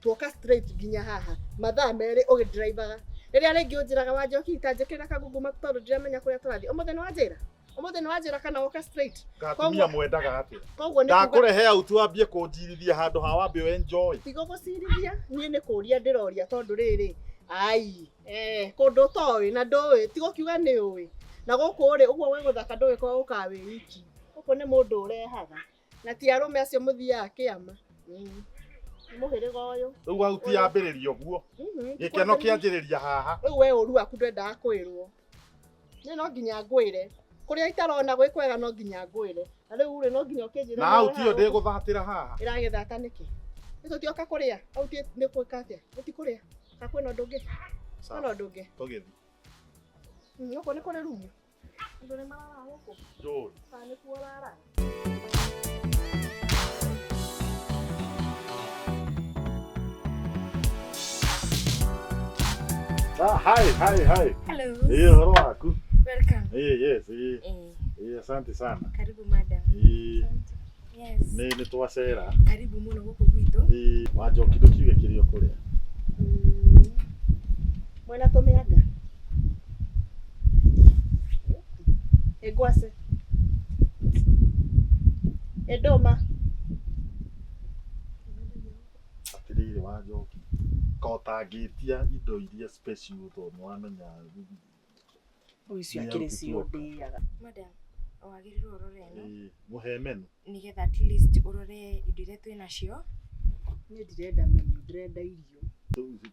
Speaker 1: Tuoka straight nginya haha, mathaa merĩ ũgĩdrivaga. Rĩrĩa rĩngĩ ũnjĩraga Wanjoki ta njĩkĩrĩra kangunguma tondũ ndiramenya kũrĩa tũrathiĩ. Ũmũthĩ nĩ wanjĩra? Ũmũthĩ nĩ wanjĩra kana woka straight?
Speaker 2: Atumia mwendaga atĩa?
Speaker 1: Koguo nĩ kuga
Speaker 2: Ndakũrehe out wambie kũnjirithia handũ ha wambe ũ enjoy.
Speaker 1: tiga gũcirithia niĩ nĩ kũria ndĩroria tondũ rĩrĩ ai kũndũ ũtoĩ na ndũĩ tiga ũkiuga nĩ ũĩ na gũkũ rĩ ũguo wĩ gũthaka ndũĩ kwa ũkaga wĩ wiki gũkũ nĩ mũndũ ũrehaga na ti arũme acio mũthiaga kĩama. Nĩ mũhĩrĩga ũyũ.
Speaker 2: Rĩu out yambĩrĩria ũguo. Gĩkeno kĩanjĩrĩria haha.
Speaker 1: Rĩu we ũru waku ndwendaga kwĩrwo niĩ no nginya ngwĩre kũrĩa itarona gwĩ kwega no nginya ngwĩre na rĩu rĩ no nginya ũkĩnjĩre
Speaker 2: Na out ĩyo ndĩgũthatĩra haha.
Speaker 1: Ĩragĩthata nĩkĩ? Nĩ tũtioka kũrĩa? Au ti nĩ gwĩka atĩa? Gũtikũrĩa? Ka kwĩna ũndũ ũngĩ? Kwĩna ũndũ ũngĩ?
Speaker 2: Tũgĩthiĩ.
Speaker 1: Gũkũ nĩ kũrĩ rumu? Andũ nĩ mararaga gũkũ?
Speaker 2: Njũĩ.
Speaker 1: Kana nĩkuo ũraraga?
Speaker 2: Ah, hi, hi, hi.
Speaker 3: Hello.
Speaker 2: Eh, ũhoro waku?
Speaker 3: Welcome.
Speaker 2: Eh, yes, eh.
Speaker 3: Eh,
Speaker 2: Eh, asante sana.
Speaker 3: karibu madam.
Speaker 2: Eh,
Speaker 3: Yes.
Speaker 2: nĩ nĩ twacera.
Speaker 3: Karibu muno gũkũ gwitũ.
Speaker 2: Eh, Wanjoki ndũkiuge kĩrĩa ũkũrĩa.
Speaker 1: Mwena tũmĩanga? Ĩ ngwacĩ? Ĩ ndũma?
Speaker 2: Atĩrĩrĩ Wanjoki, ka ũtangĩtia indo iria special tondũ nĩwamenya
Speaker 1: Icio
Speaker 2: Nĩ
Speaker 1: akĩrĩ
Speaker 2: out
Speaker 1: cio
Speaker 2: tuoka.
Speaker 1: ndĩaga.
Speaker 3: Madam, wagĩrĩirwo ũrore ĩno
Speaker 2: Eh, mũhe menu.
Speaker 3: nĩgetha at least ũrore indo iria twĩ nacio.
Speaker 1: Niĩ ndirenda menu, ndĩrenda irio.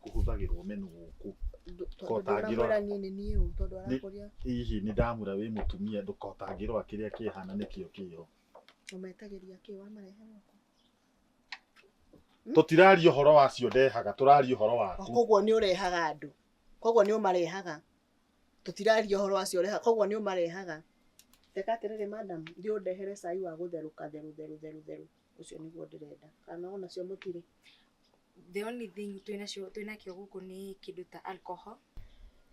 Speaker 2: Kũhũthagĩrwo menu gũkũ.
Speaker 1: Tondũ
Speaker 2: Ko ũtangĩrora.
Speaker 1: ndũramwĩra niĩ nĩ niĩ ũ tondũ arakũria
Speaker 2: Hihi nĩ ndamwĩra wĩ mũtumia ndũkotangĩrora kĩrĩa kĩhana nĩkĩo kĩho.
Speaker 1: ũmetagĩria kĩ wamarehe gũkũ?
Speaker 2: Tũtiraria ũhoro wacio ndehaga, tũraria ũhoro waku.
Speaker 1: Koguo nĩ ũrehaga andũ. Koguo nĩ ũmarehaga. Tũtiraria ũhoro wacio ũrehaga, koguo nĩ ũmarehaga. Reka atĩrĩrĩ madam, thiĩ ũndehere cai wa gũtherũka therũ therũ therũ therũ. Ũcio nĩguo ndĩrenda. Kana onacio mũtirĩ.
Speaker 3: The only thing twĩ nacio twĩ nakĩo gũkũ nĩ kĩndũ ta alcohol.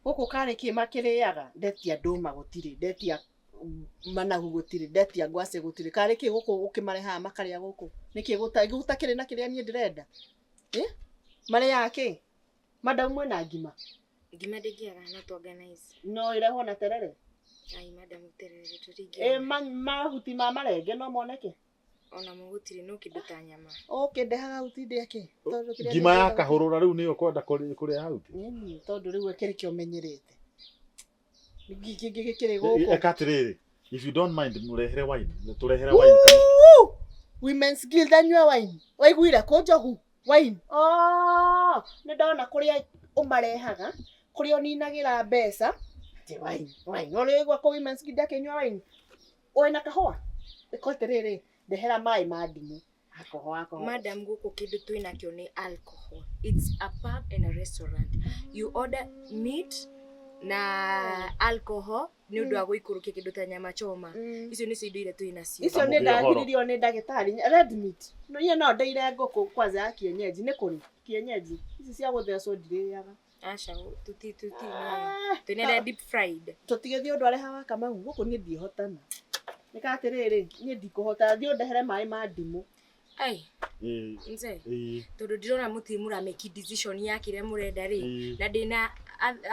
Speaker 1: Gũkũ karĩ kĩ makĩrĩaga? Ndetia ndũma gũtirĩ, ndetia Managu gũtirĩ, ndetia ngwacĩ gũtirĩ. Karĩ kĩ gũkũ ũkĩmarehaga makarĩa gũkũ? Nĩkĩ gũtakĩrĩ na kĩrĩa niĩ ndĩrenda? Eh? Marĩaga kĩ? Madam mwĩna ngima?
Speaker 3: Ngima ndĩngĩaga no tu organize.
Speaker 1: No ĩrehwo na terere?
Speaker 3: Ai madam terere
Speaker 1: Ĩ
Speaker 3: tũtingĩona.
Speaker 1: mahuti ma marenge no moneke?
Speaker 3: Ona mo gũtirĩ no kĩndũ ta nyama.
Speaker 1: Ũkĩndehaga huti ndĩe kĩ? Tondũ kĩrĩa
Speaker 2: Ngima ya
Speaker 1: ndĩrenda
Speaker 2: kahũrũra rĩu nĩyo ũkwenda kũrĩa hau?
Speaker 1: Nĩ tondũ rĩu kĩrĩ kĩo menyerete. Kĩngĩ gĩkĩrĩ gũkũ.
Speaker 2: Eka atĩrĩrĩ, if you don't mind, mũrehere wine, tũrehere wine kana
Speaker 1: Woo! Women's Guild anyue wine. Waiguire kũ Njogu? Wine. Oh, nĩ ndona kũrĩa ũmarehaga, kũrĩa ũninagĩra mbeca. Atĩ wine, wine. Ũrĩ kũ Women's Guild akĩnyua wine? Wĩna kahũa? Ĩko atĩrĩrĩ, ndehera maĩ ma ndimũ. Alcohol, alcohol.
Speaker 3: Madam gũkũ kĩndũ twĩnakĩo nĩ alcohol. It's a pub and a restaurant. You order meat na alcohol nĩ ũndũ wa gũikũrũkia kĩndũ ta nyama choma. Icio nĩcio indo iria twĩnacio.
Speaker 1: Icio nĩ
Speaker 2: Kamũgĩe ũhoro.
Speaker 1: ndagiririo nĩ ndagĩtarĩ. Red meat. No niĩ no ndeire ngũkũ kwanza ya kienyeji. Nĩ kũrĩ kienyeji. Ici cia gũthecwo ndirĩaga.
Speaker 3: Aca tuti tuti.
Speaker 1: Ah,
Speaker 3: Twĩna deep fried.
Speaker 1: Tũtigĩthiĩ ũndũ areha wa Kamau gũkũ niĩ ndihotana. Nĩka atĩrĩrĩ, niĩ ndikũhota, thiĩ ũndehere maĩ ma ndimũ.
Speaker 3: Ai,
Speaker 2: Ĩĩ,
Speaker 3: mzee.
Speaker 2: ĩĩ,
Speaker 3: Tondũ ndĩrona mũtirĩ mũrameki decision ya kĩrĩa mũrenda rĩ.
Speaker 2: ĩĩ,
Speaker 3: Na ndĩna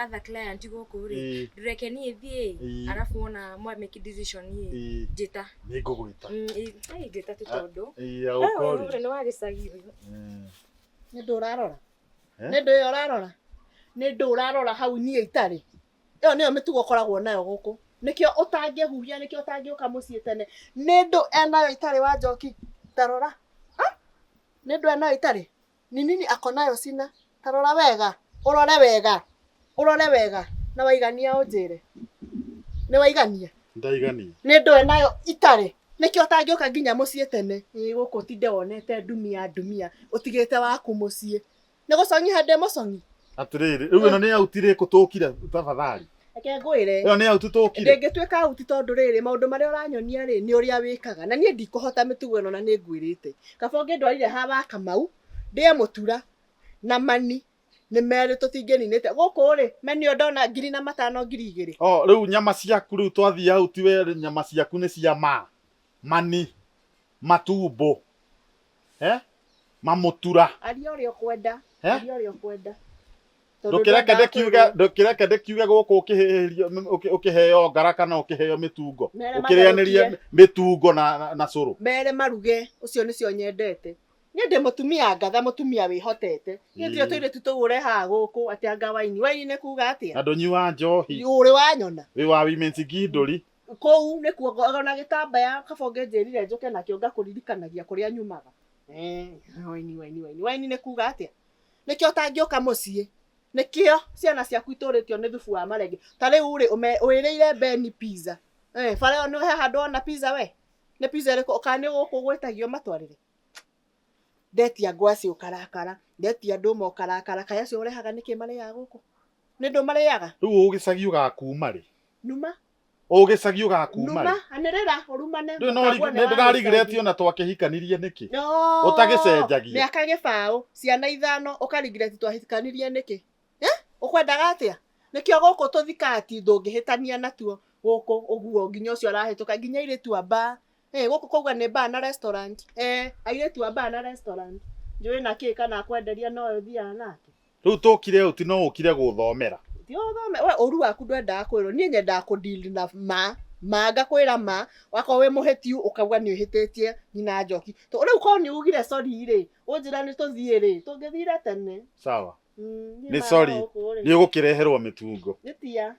Speaker 3: other client gũkũ rĩ.
Speaker 2: ĩĩ,
Speaker 3: Ndũreke niĩ thiĩ.
Speaker 2: Ĩĩ.
Speaker 3: Arabu wona mwameki decision ĩ.
Speaker 2: ĩĩ,
Speaker 3: Njĩta.
Speaker 2: nĩ ngũgwĩta.
Speaker 3: Ai njĩta tu tondũ.
Speaker 2: Ĩĩ,
Speaker 3: Eh,
Speaker 2: agũkori.
Speaker 3: ũyũ nĩ wa gĩcagi ũyũ.
Speaker 1: Nĩ ndũ ũrarora?
Speaker 2: Eh?
Speaker 1: Nĩ ndũ ĩyo ũrarora? Nĩ ndũ ũrarora hau niĩ itarĩ? Ĩyo nĩyo mĩtugo ũkoragwo nayo gũkũ. Nĩkĩo ũtangĩhuhia, nĩkĩo ũtangĩũka mũciĩ tene. Nĩ ndũ enayo itarĩ wa Njoki? Tarora. Ah? Nĩ ndũ enayo itarĩ? Ni nini ako nayo sina? Tarora wega. Ũrore wega. Ũrore wega. Na waigania ũnjĩre. Nĩ waigania?
Speaker 2: Ndaigania.
Speaker 1: Nĩ ndũ enayo itarĩ? Nĩkĩo ũtangĩũka nginya mũciĩ tene. Ĩ gũkũ ũtinde wonete ndumia ndumia ũtigĩte waku mũciĩ. Nĩ gũcong'i handĩ mũcong'i.
Speaker 2: Atĩrĩrĩ, rĩu ĩno nĩ auti rĩkũ tũkire tafadhali?
Speaker 1: Reke ngwĩre.
Speaker 2: Ĩyo nĩ auti tũkire.
Speaker 1: Ndĩngĩtuĩka auti tondũ rĩrĩ maũndũ marĩa ũranyonia rĩ nĩ ũrĩa wĩkaga na niĩ ndikũhota mĩtugo ĩno na nĩ ngwĩrĩte. Kaba ũngĩndwarire ha wa Kamau ndĩe mũtura na mani nĩ merĩ tũtingĩninĩte gũkũ rĩ meni ĩyo ndona 5,000 2,000.
Speaker 2: Oh, rĩu nyama ciaku rĩu twathiĩ auti we nyama ciaku nĩ cia ma mani matumbo eh mamũtura
Speaker 1: Aria ũrĩa ũkwenda.
Speaker 2: Eh?
Speaker 1: Aria ũrĩa ũkwenda. Tondũ
Speaker 2: ndũkĩreke
Speaker 1: ndwendaga
Speaker 2: ndĩkiuge
Speaker 1: kũigua.
Speaker 2: ndũkĩreke ndĩkiuge gũkũ ũkĩhĩhĩrio ũkĩheo ngara kana ũkĩheo mĩtungo
Speaker 1: Mere
Speaker 2: ũkĩrĩanĩria
Speaker 1: matherũkie.
Speaker 2: mĩtungo na cũrũ.
Speaker 1: Mere maruge ũcio nĩcio nyendete. Niĩ ndĩ mũtumia ngatha mũtumia wĩhotete. Niĩ tiyo
Speaker 2: Ĩĩ.
Speaker 1: tũirĩtu tũu ũrehaga gũkũ atĩ anga waini. Waini nĩ kuga atĩa?
Speaker 2: Na ndũnyuaga njohi.
Speaker 1: Ũrĩ wanyona.
Speaker 2: Wĩ wa women's guild.
Speaker 1: Kũu nĩkuo ona gĩtambaya kaba ũngĩnjĩrire njũke nakĩo ngakũririkanagia kũrĩa nyumaga. Waini waini waini. Waini nĩ kuga atĩa? Nĩkĩo ũtangĩũka mũciĩ. Nĩkĩo ciana ciaku itũrĩtio nĩ thubu wa marenge. Ta rĩu rĩ wĩrĩire Beni pizza. Bara ĩyo nĩ he handũ wona pizza we? Nĩ pizza ĩrĩkũ? Kana nĩ gũkũ gwĩtagio matwarĩre? Ndetia ngwacĩ ũkarakara, ndetia ndũma ũkarakara. Kaĩ acio ũrehaga nĩkĩ marĩaga gũkũ? Nĩ ndũ marĩaga?
Speaker 2: Rĩu ũgĩcagi ũgakuma rĩ?
Speaker 1: Numa.
Speaker 2: Ũgĩcagi ũgakuma
Speaker 1: Numa,
Speaker 2: rĩ?
Speaker 1: anĩrĩra, ũrumane.
Speaker 2: Rĩu no
Speaker 1: ũkaguo nĩ
Speaker 2: nĩ ndĩrarigireti
Speaker 1: wa
Speaker 2: ona twakĩhikanirie nĩkĩ?
Speaker 1: No.
Speaker 2: Ũtagĩcenjagia.
Speaker 1: Mĩaka gĩbaũ, ciana 5, ũkarigireti twahikanirie nĩkĩ? Ũkwendaga atĩa? Nĩkĩo gũkũ tũthikati ndũngĩhĩtania natuo gũkũ ũguo nginya ũcio arahĩtũka nginya airĩtu a bar. Gũkũ kũguo nĩ bar na restaurant. Airĩtu a bar na restaurant. Njũĩ na kĩ kana akwenderia no ũthiaga nake.
Speaker 2: Rĩu tũkire ũti no ũkire gũthomera.
Speaker 1: Ti ũthome, we ũru waku ndwendaga kwĩrwo. Niĩ nyendaga kũ deal na ma. Ma ngakwĩra ma, wakorwo wĩ mũhĩtiu ũkauga nĩ ũhĩtĩtie nyina Njoki. Rĩu korwo nĩ ugire sorry rĩ, ũnjĩra nĩ tũthiĩ rĩ, tũngĩthire tene.
Speaker 2: Sawa.
Speaker 1: Niĩ
Speaker 2: Nĩ
Speaker 1: ma
Speaker 2: sorry.
Speaker 1: gũkũ rĩ.
Speaker 2: Nĩ ũgũkĩreherwo mĩtungo.
Speaker 1: Nĩ tia.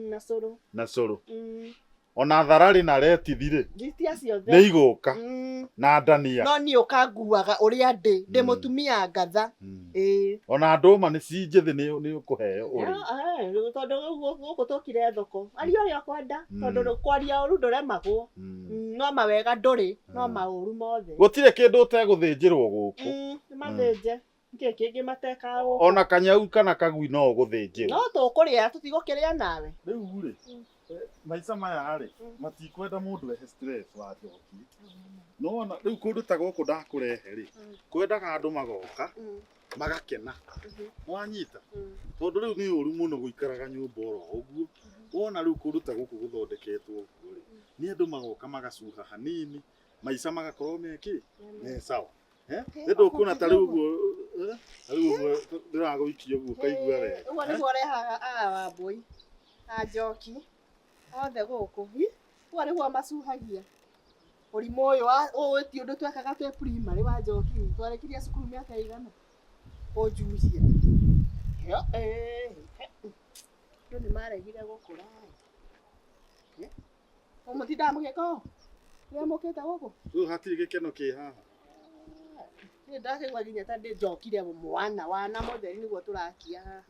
Speaker 1: Na cũrũ.
Speaker 2: Na cũrũ. Ona thararĩ na retithi rĩ.
Speaker 1: Njitia ciothe.
Speaker 2: Nĩ igũka. Na ndania.
Speaker 1: No niĩ ũkanguaga ũrĩa ndĩ. Ndĩ mũtumia ngatha. Ĩĩ.
Speaker 2: Ona ndũma nĩ ci njĩthĩ nĩ ũkũheo ũrĩ.
Speaker 1: Tondũ gũkũ tũkire thoko. Aria ũrĩa ũkwenda. Tondũ kwaria ũru ndũremagwo. No mawega ndũrĩ, no maũru mothe.
Speaker 2: Gũtirĩ kĩndũ ũtegũthĩnjĩrwo gũkũ.
Speaker 1: Nĩ mathĩnje. Nĩkĩ kĩngĩ matekaga gũkũ?
Speaker 2: Ona kanyau kana kagui no ũgũthĩnjĩrwo.
Speaker 1: No tũkũrĩa tũtigũkĩrĩa nawe.
Speaker 2: Rĩu rĩ, maica maya rĩ, matikwenda mũndũ ehe stress wa njoki. Nĩwona rĩu kũndũ ta gũkũ ndakũrehe rĩ, kwendaga andũ magoka, magakena. Nĩwanyita? Tondũ rĩu nĩ ũru mũno gũikaraga nyũmba oro ũguo. Wona rĩu kũndũ ta gũkũ gũthondeketwo ũguo rĩ, nĩ andũ magoka magacuha hanini, maica magakorwo me kĩ? Me sawa. Eh? Nĩ ndũkuona ta rĩu ũguo, eh? Ta rĩu ũguo ndĩragũikia ũguo ũkaigua wega.
Speaker 1: Ũguo nĩguo ũrehaga aya Wambũi, a Njoki, othe gũkũ. Hi, Ũguo nĩguo macuhagia. Ũrimũ ũyũ wa ũyũ ti ũndũ twekaga twĩ primary wa Njoki. Twarĩkirie cukuru mĩaka ĩigana? Kũnjuhia. Yo, eh, he. Andũ nĩ maregire gũkũra. Eh? Mũtindaga mũgĩka ũũ? Rĩrĩa mũkĩte gũkũ?
Speaker 2: Rĩu hatirĩ gĩkeno kĩ haha.
Speaker 1: Niĩ ndakĩigua nginya ta ndĩ njokire mwana wana mũtheri nĩguo tũrakia haha.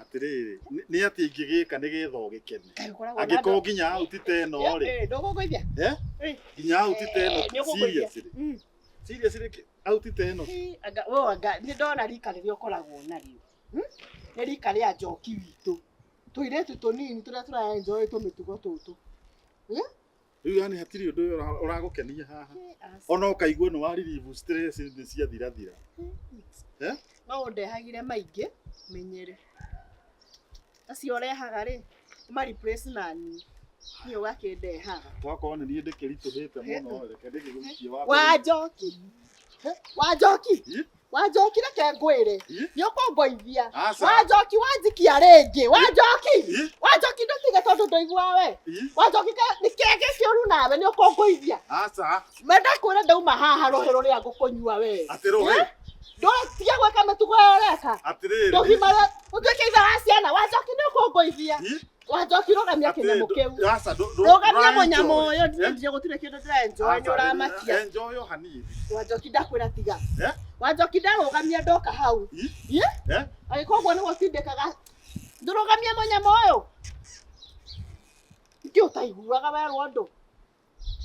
Speaker 2: Atĩrĩrĩ, nĩ atĩ ingĩgĩka nĩgetha ũgĩkene.
Speaker 1: Kaĩ ũkoragwo na
Speaker 2: Angĩkorwo
Speaker 1: andũ-
Speaker 2: nginya auti ta ĩno rĩ,
Speaker 1: Eh, ndũgũngũithia?
Speaker 2: eh?
Speaker 1: Eh.
Speaker 2: Nginya auti ta ĩno
Speaker 1: Eh, nĩũkũngũithia.
Speaker 2: seriously.
Speaker 1: Mm.
Speaker 2: Seriously auti ta ĩno.
Speaker 1: Hi, anga we anga nĩ ndona rika rĩrĩa ũkoragwo narĩo. Hmm? Nĩ rika rĩa njoki witũ. Tũirĩtu tũnini tũrĩa tũra enjoy tũmĩtugo tũtũ.
Speaker 2: Rĩu yani hatirĩ ũndũ ũyũ ũragũkenia haha. Ona ũkaigua nĩ wa relieve stress nĩ ciathirathira. Eh?
Speaker 1: No ũndehagire maingĩ menyere. Acio ũrehaga rĩ, ũma replace na niĩ. Niĩ ũgakĩndehaga.
Speaker 2: Twakorwo nĩ niĩ ndĩkĩritũhĩte mũno reke ndĩgĩgũikie wa
Speaker 1: Wa njoki. Wa njoki.
Speaker 2: Ĩ?
Speaker 1: Wa njoki reke ngwĩre.
Speaker 2: Ĩ?
Speaker 1: Nĩ ũkũngũithia.
Speaker 2: Aca.
Speaker 1: Wa njoki wanjikia rĩngĩ. Wa njoki.
Speaker 2: Ĩ?
Speaker 1: Wa njoki ndũtige tondũ ndũiguaga we.
Speaker 2: Ĩ?
Speaker 1: Wa njoki nĩ kĩĩ gĩkĩũru nawe nĩ ũkũngũithia.
Speaker 2: Aca.
Speaker 1: Mendakwĩra ndauma haha rũhĩ rũrĩa ngũkũnyua we.
Speaker 2: Atĩ rũhĩ?
Speaker 1: Ndũtiga gwĩka mĩtugo ĩyo ũreka.
Speaker 2: Atĩrĩrĩ.
Speaker 1: Ndũgimare ũtuĩke ithe wa ciana. Wa njoki nĩ ũkũngũithia.
Speaker 2: Ĩ?
Speaker 1: Wa njoki rũgamia
Speaker 2: Atĩrĩ,
Speaker 1: kĩnyamũ kĩu.
Speaker 2: Aca,
Speaker 1: Rũgamia
Speaker 2: ndũra
Speaker 1: mũnyamũ
Speaker 2: enjoy.
Speaker 1: ũyũ
Speaker 2: Eh?
Speaker 1: ndirĩ gũtirĩ kĩndũ ndĩra enjoy nĩ
Speaker 2: Aca,
Speaker 1: ũramakia.
Speaker 2: enjoy o hanini.
Speaker 1: Wa njoki ndakwĩra tiga.
Speaker 2: Eh?
Speaker 1: Wa njoki ndarũgamia ndoka hau.
Speaker 2: Ĩ?
Speaker 1: Ĩ?
Speaker 2: Eh?
Speaker 1: Angĩkorwo ũguo nĩguo ũtindĩkaga ndũrũgamie mũnyamũ ũyũ. Nĩkĩ ũtaiguaga werwo ũndũ?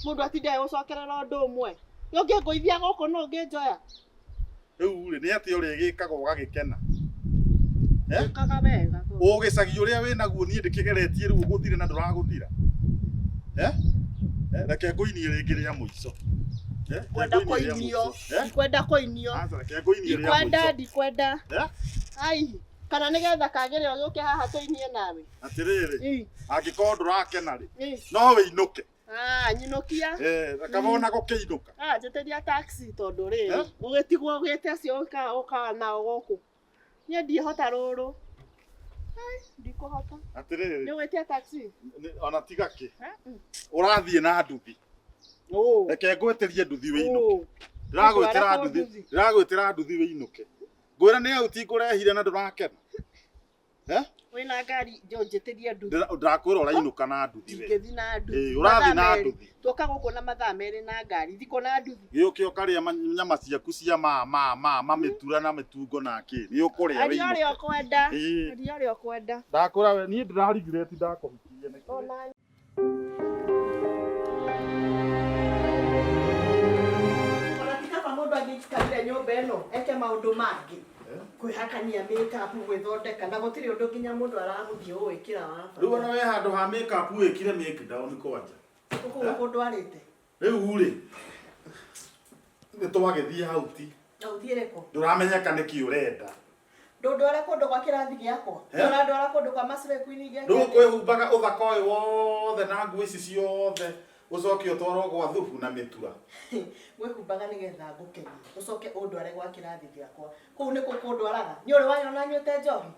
Speaker 1: Mũndũ atinde agĩgũcokerera ũndũ ũmwe. Nĩ ũngĩngũithia gũkũ nũ ũngĩnjoya?
Speaker 2: Rĩu rĩ, nĩ atĩa ũrĩgĩkaga ũgagĩkena? Eh?
Speaker 1: Ũkaga wega.
Speaker 2: Ũgĩcagi ũrĩa wĩnaguo niĩ ndĩkĩgeretie rĩu ũgũthire na ndũragũthira. Eh? Eh, reke ngũinie rĩngĩ rĩa mũico. Eh? Reke
Speaker 1: Ndikwenda
Speaker 2: ngũinie rĩa
Speaker 1: kũinio.
Speaker 2: mũico. Eh?
Speaker 1: Ndikwenda kũinio.
Speaker 2: Aca, reke ngũinie rĩa
Speaker 1: Ndikwenda,
Speaker 2: mũico.
Speaker 1: ndikwenda.
Speaker 2: Eh?
Speaker 1: Ai, kana nĩgetha kagĩrĩro gĩũke haha tũinie nawe.
Speaker 2: Atĩrĩrĩ,
Speaker 1: Ĩ,
Speaker 2: angĩkorwo ndũrakena rĩ,
Speaker 1: ĩ.
Speaker 2: no wĩinũke.
Speaker 1: Ah, nyinũkia.
Speaker 2: Eh, kaba ona gũkĩinũka.
Speaker 1: Ah, njĩtĩria taxi tondũ rĩrĩ
Speaker 2: Eh?
Speaker 1: ũgĩtigwo ũgĩte acio ũkaga ũkaga nao gũkũ. Niĩ ndiĩhota rũrũ. Ai, ndikũhota.
Speaker 2: Atĩrĩrĩ,
Speaker 1: Nĩ ũgwĩtia taxi?
Speaker 2: ona tiga kĩ.
Speaker 1: Eh? Mm.
Speaker 2: Ũrathiĩ na nduthi.
Speaker 1: Ũ.
Speaker 2: Reke ngwĩtĩrie nduthi wĩinũke.
Speaker 1: Ũ.
Speaker 2: Ndĩragwĩtĩra
Speaker 1: Ũtware
Speaker 2: nduthi,
Speaker 1: kũu nduthi.
Speaker 2: ndĩragwĩtĩra nduthi wĩinũke. Ngwĩra nĩ auti ngũrehire na ndũrakena. Eh?
Speaker 1: Wĩna ngari njĩtĩrie nduthi.
Speaker 2: Ndĩrakwĩra ũrainũka na nduthi we.
Speaker 1: Ndingĩthiĩ na nduthi.
Speaker 2: Ĩĩ, ũrathiĩ na
Speaker 1: Mathaa merĩ.
Speaker 2: nduthi.
Speaker 1: Tũka gũkũ na mathaa merĩ na ngari. Thikũ na nduthi.
Speaker 2: Gĩũke ũkarĩa nyama ciaku cia ma ma ma ma mĩtura na mĩtungo na kĩ. Nĩ ũkũrĩa
Speaker 1: Aria ũrĩa
Speaker 2: wĩinũke.
Speaker 1: ũkwenda.
Speaker 2: Ĩĩ.
Speaker 1: Aria ũrĩa ũkwenda.
Speaker 2: Ndakwĩra we niĩ ndĩra regret ndakũhikirie nĩkĩ.
Speaker 1: Ona Ona ti kaba mũndũ angĩikarire nyũmba ĩno eke maũndũ mangĩ kwĩhakania makeup gwĩthondeka na gũtirĩ ũndũ nginya mũndũ aragũthiĩ gũgwĩkĩra wa
Speaker 2: Rĩu ona we handũ ha makeup wĩkire make down kwanja.
Speaker 1: gũkũ gũkũ ndwarĩte
Speaker 2: Rĩu rĩ nĩ twagĩthiĩ hau ti.
Speaker 1: na ũthiĩre kũ
Speaker 2: Ndũramenyeka nĩkĩ ũrenda.
Speaker 1: ndũndware kũndũ gwa kĩrathi gĩakwa
Speaker 2: Eh?
Speaker 1: ndũrandwara kũndũ kwa Maslay Queen ngeke
Speaker 2: Rĩu kwĩhumbaga ũthaka ũyũ wothe na nguo ici ciothe ũcoke ũtwarwo gwa thubu na mĩtura.
Speaker 1: Ngwĩhumbaga nĩgetha ngũkenie ũcoke ũndware gwa kĩrathi gĩakwa kũu nĩkuo kũndwaraga nĩ ũrĩ wanyona nyuĩte njohi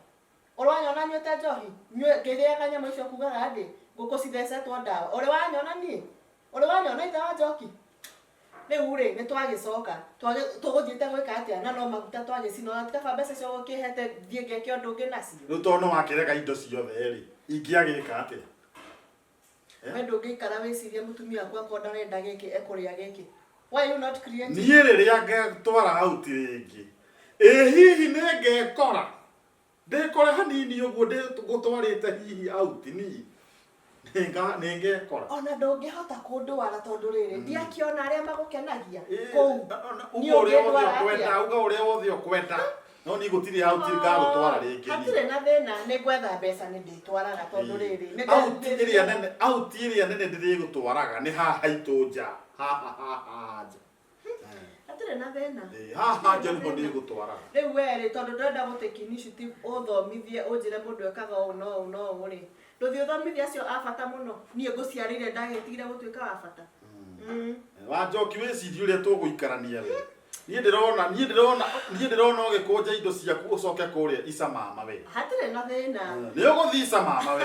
Speaker 1: ũrĩ wanyona nyuĩte njohi ngĩrĩaga nyama icio kugaga ndĩ ngũkũ cithecetwo ndawa ũrĩ wanyona niĩ ũrĩ wanyona ithe wa njoki rĩu rĩ nĩ twagĩcoka tũgũthiĩte gwĩka atĩa na no maguta twagĩcina ona tikaba mbeca cio ũkĩhete thiĩ ngeke ũndũ ũngĩ nacio
Speaker 2: Rĩu tondũ nĩ wakĩrega indo ciothe rĩ, ingĩagĩka atĩa?
Speaker 1: We ndũngĩikara wĩcirie mũtumia waku akorwo ndarenda gĩkĩ ekũrĩa gĩkĩ. Why you not creative?
Speaker 2: Niĩ rĩrĩa ngetwara out rĩngĩ, ĩ hihi nĩ ngekora ndĩkore hanini ũguo ngũtwarĩte hihi out niĩ nĩ ngekora.
Speaker 1: Ona ndũngĩhota kũndwara tondũ rĩrĩ ndiakĩona arĩa magũkenagia
Speaker 2: Ĩ,
Speaker 1: kũu. Niĩ
Speaker 2: uga ũrĩa wothe
Speaker 1: ũngĩndwara
Speaker 2: ũkwenda,
Speaker 1: atĩa?
Speaker 2: uga ũrĩa wothe ũkwenda. No niĩ gũtirĩ out ngagũtwara rĩngĩ niĩ.
Speaker 1: Hatirĩ na thĩna nĩ ngwetha mbeca nĩ ndĩtwaraga tondũ rĩrĩ nĩ
Speaker 2: Out ĩrĩa nene, out ĩrĩa nene ndĩrĩgũtwaraga nĩ haha haitũ nja. Haha haha nja.
Speaker 1: Hatirĩ na thĩna.
Speaker 2: Eh, haha nja nĩho ndĩgũtwaraga.
Speaker 1: Rĩu we rĩ, tondũ ndĩrenda gũtake initiative ũthomithie ũnjĩre mũndũ ekaga ũũ na ũũ na ũũ rĩ, ndũthiĩ ũthomithie acio a bata mũno? Niĩ ngũciarĩire ndagĩtigire gũtuĩka wa bata.
Speaker 2: Wanjoki wĩcirie ũrĩa tũgũikarania we. Niĩ ndĩrona niĩ ndĩrona niĩ ndĩrona ũgĩkũnja indo ciaku ũcoke kũrĩa ica mama we.
Speaker 1: Hatirĩ na thĩna.
Speaker 2: Nĩ ũgũthiĩ ica mama we.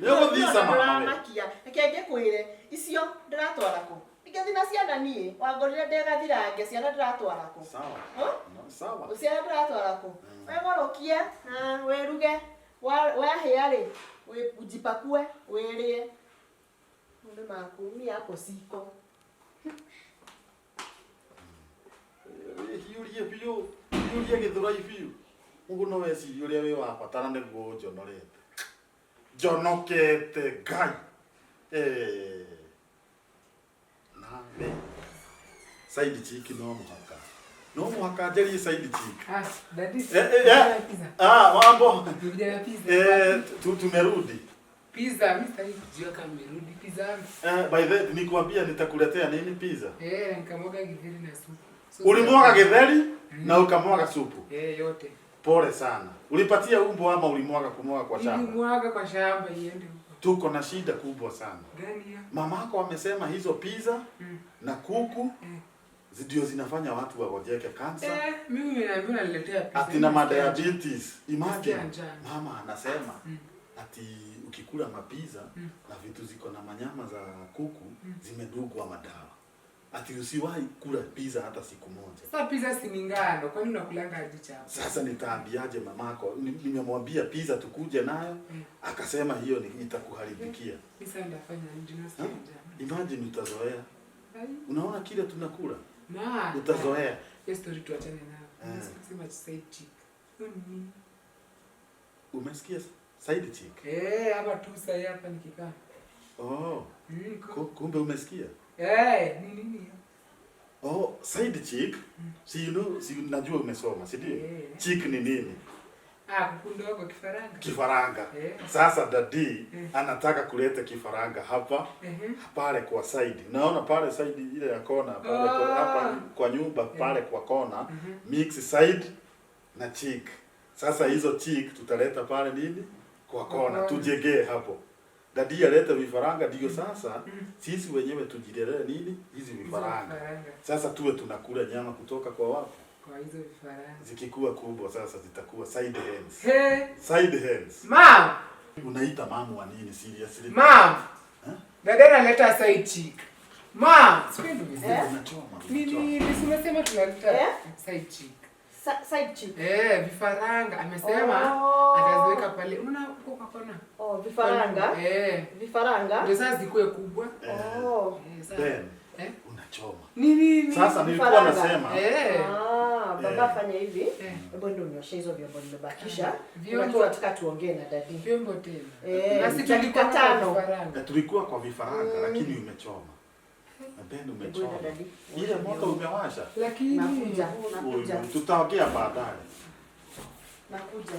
Speaker 2: Nĩ ũgũthiĩ ica mama we.
Speaker 1: Ndũramakia. Reke ngĩkwĩre, icio ndĩratwara kũ? Ingĩthiĩ na ciana niĩ, wangorire ndĩ gathirange, ciana ndĩratwara kũ?
Speaker 2: Sawa.
Speaker 1: Huh?
Speaker 2: No, sawa.
Speaker 1: Ciana ndĩratwara kũ? Wĩgũrũkie, na wĩruge, wahĩa rĩ, ujipakue, wĩrĩe. Nĩ maku, mi hapo siko.
Speaker 2: Hiũrie biũ, hiũrie gĩthũrai biũ. Ũguo no wecirie ũrĩa wĩ wa bata na nĩguo ũnjonorete. Njonokete Ngai. Eh. Nawe. Side chick no mũhaka. No mũhaka njarie side chick.
Speaker 7: Ah, daddy.
Speaker 2: Eh, eh, eh.
Speaker 7: Pizza.
Speaker 2: Ah, mambo.
Speaker 7: Tumekuja na pizza.
Speaker 2: Eh, tumerudi.
Speaker 7: Pizza, mimi sitaki kujua kama mmerudi pizza.
Speaker 2: Eh, by the way, nikuambia nitakuletea nini pizza?
Speaker 7: Eh, nikamwaga githeri na supu. So,
Speaker 2: Ulimwaga githeri na ukamwaga supu.
Speaker 7: Eh, yote.
Speaker 2: Pole sana. Ulipatia umbo ama ulimwaga kumwaga kwa shamba?
Speaker 7: Nilimwaga kwa shamba iende huko.
Speaker 2: Tuko na shida kubwa sana.
Speaker 7: Gani hiyo?
Speaker 2: Mamako amesema hizo pizza na kuku ndio zinafanya watu wagojeke kansa.
Speaker 7: Eh, mimi nimeambiwa unaniletea pizza.
Speaker 2: Ati na madiabetes. Imagine.
Speaker 7: Nasikia njaa.
Speaker 2: Mama anasema ati ukikula mapiza na vitu ziko na manyama za kuku zimedugwa madawa. Ati usiwahi kula pizza hata siku moja.
Speaker 7: Sasa pizza si ni ngano, kwani unakulanga aje chapo?
Speaker 2: Sasa nitaambiaje mamako? Nimemwambia pizza tukuje nayo, akasema hiyo ni itakuharibikia.
Speaker 7: Pizza ndafanya nini? Nasikia njaa.
Speaker 2: Imagine utazoea.
Speaker 7: Ai.
Speaker 2: Unaona kile tunakula?
Speaker 7: Na.
Speaker 2: Utazoea.
Speaker 7: Hiyo story tuachane nayo. Sema side chick. Hiyo ni nini?
Speaker 2: Umesikia side chick?
Speaker 7: Eh, hapa tu sasa hapa nikikaa.
Speaker 2: Oh.
Speaker 7: Mm,
Speaker 2: Kumbe umesikia?
Speaker 7: Eh, ni nini hiyo?
Speaker 2: Oh, side chick. Si you know, si najua umesoma, si ndio?
Speaker 7: Eh.
Speaker 2: Chick ni nini?
Speaker 7: Ah, kuku ndogo kifaranga.
Speaker 2: Kifaranga.
Speaker 7: Eh.
Speaker 2: Sasa daddy anataka kuleta kifaranga hapa pale kwa side. Naona pale side ile ya kona pale kwa, hapa kwa nyumba pale kwa kona mix side na chick. Sasa hizo chick tutaleta pale nini? Kwa kona
Speaker 7: kona.
Speaker 2: tujegee hapo. Daddy alete vifaranga ndio sasa sisi wenyewe tujilelee nini hizi vifaranga.
Speaker 7: vifaranga.
Speaker 2: Sasa tuwe tunakula nyama kutoka kwa wapi?
Speaker 7: Kwa hizo vifaranga.
Speaker 2: Zikikuwa kubwa sasa zitakuwa side hens.
Speaker 7: Hey,
Speaker 2: Side hens.
Speaker 7: Mom,
Speaker 2: Unaita mamu wa nini seriously?
Speaker 7: mom. Dada analeta side chick. Mom, sipendi umesema.
Speaker 2: Unachoma.
Speaker 7: Ni ni ni si umesema tunaleta
Speaker 1: Eh?
Speaker 7: side chick.
Speaker 1: Side chick.
Speaker 7: Eh, vifaranga amesema
Speaker 1: Oh.
Speaker 7: ataziweka pale. Unaona huko kwa kona?
Speaker 1: Oh, vifaranga.
Speaker 7: Eh.
Speaker 1: Vifaranga.
Speaker 7: Ndio sasa zikuwe kubwa.
Speaker 1: Oh.
Speaker 7: Eh, sasa.
Speaker 2: Ben,
Speaker 7: Eh?
Speaker 2: unachoma.
Speaker 7: Ni nini?
Speaker 2: Sasa nilikuwa
Speaker 1: Vifaranga.
Speaker 2: nasema
Speaker 7: Eh.
Speaker 1: Ah, baba
Speaker 2: Eh.
Speaker 1: fanya hivi.
Speaker 7: Eh.
Speaker 1: Hebu ndio unioshe hizo vyombo nimebakisha.
Speaker 7: Vyombo.
Speaker 1: Kuna kitu nataka tuongee na daddy.
Speaker 7: Vyombo tena.
Speaker 1: Eh,
Speaker 7: Na si
Speaker 1: dakika
Speaker 7: tulikuwa na
Speaker 1: tano.
Speaker 7: vifaranga.
Speaker 2: Tulikuwa kwa vifaranga lakini umechoma. Na Ben umechoma.
Speaker 1: Hebu daddy.
Speaker 2: Ile moto umewasha.
Speaker 7: Lakini
Speaker 1: Nakuja, nakuja.
Speaker 2: Ui, Tutaongea baadaye.
Speaker 1: Nakuja.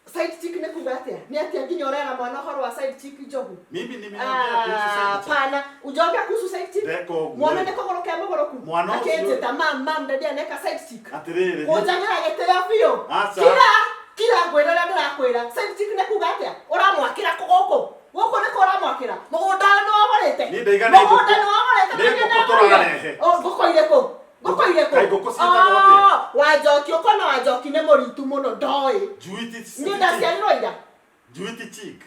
Speaker 1: Side chick nĩ kuga atĩa? Nĩ atĩa nginya ũrera mwana ũhoro wa side chick Njogu?
Speaker 2: Mimi nimeongea kuhusu
Speaker 1: Ah,
Speaker 2: side chick.
Speaker 1: pana ujaongea kuhusu side chick?
Speaker 2: Ndeka ũguo.
Speaker 1: Mwana nĩ kũgũrũ ke mũgũrũku.
Speaker 2: Mwana ũcio-
Speaker 1: Akĩnjĩta mam mam daddy aneka side chick.
Speaker 2: Atĩrĩrĩ.
Speaker 1: Kũnjagĩra gĩtĩo biũ.
Speaker 2: Aca.
Speaker 1: Kira kira ngwĩra ũrĩa ndĩrakwĩra. Side chick nĩ kuga atĩa? Ũramwakĩra kũ gũkũ? Gũkũ nĩkũ ũramwakĩra? Mũgũnda nĩ wagũrĩte?
Speaker 2: Niĩ ndaiga nĩ
Speaker 1: Mũgũnda
Speaker 2: ngũkũ.
Speaker 1: nĩ wagũrĩte?
Speaker 2: Nĩ ngũkũ tũrarehe.
Speaker 1: Oh, ngũkũ irĩkũ? Ngũkũ irĩkũ?
Speaker 2: Kaĩ ngũkũ ciĩtagwo atĩa?
Speaker 1: Oh, Wanjoki ũkona Wanjoki nĩ mũritu mũno ndoĩ.
Speaker 2: Juiti
Speaker 1: Niĩ ndaciarirwo ira.
Speaker 2: Juiti chick.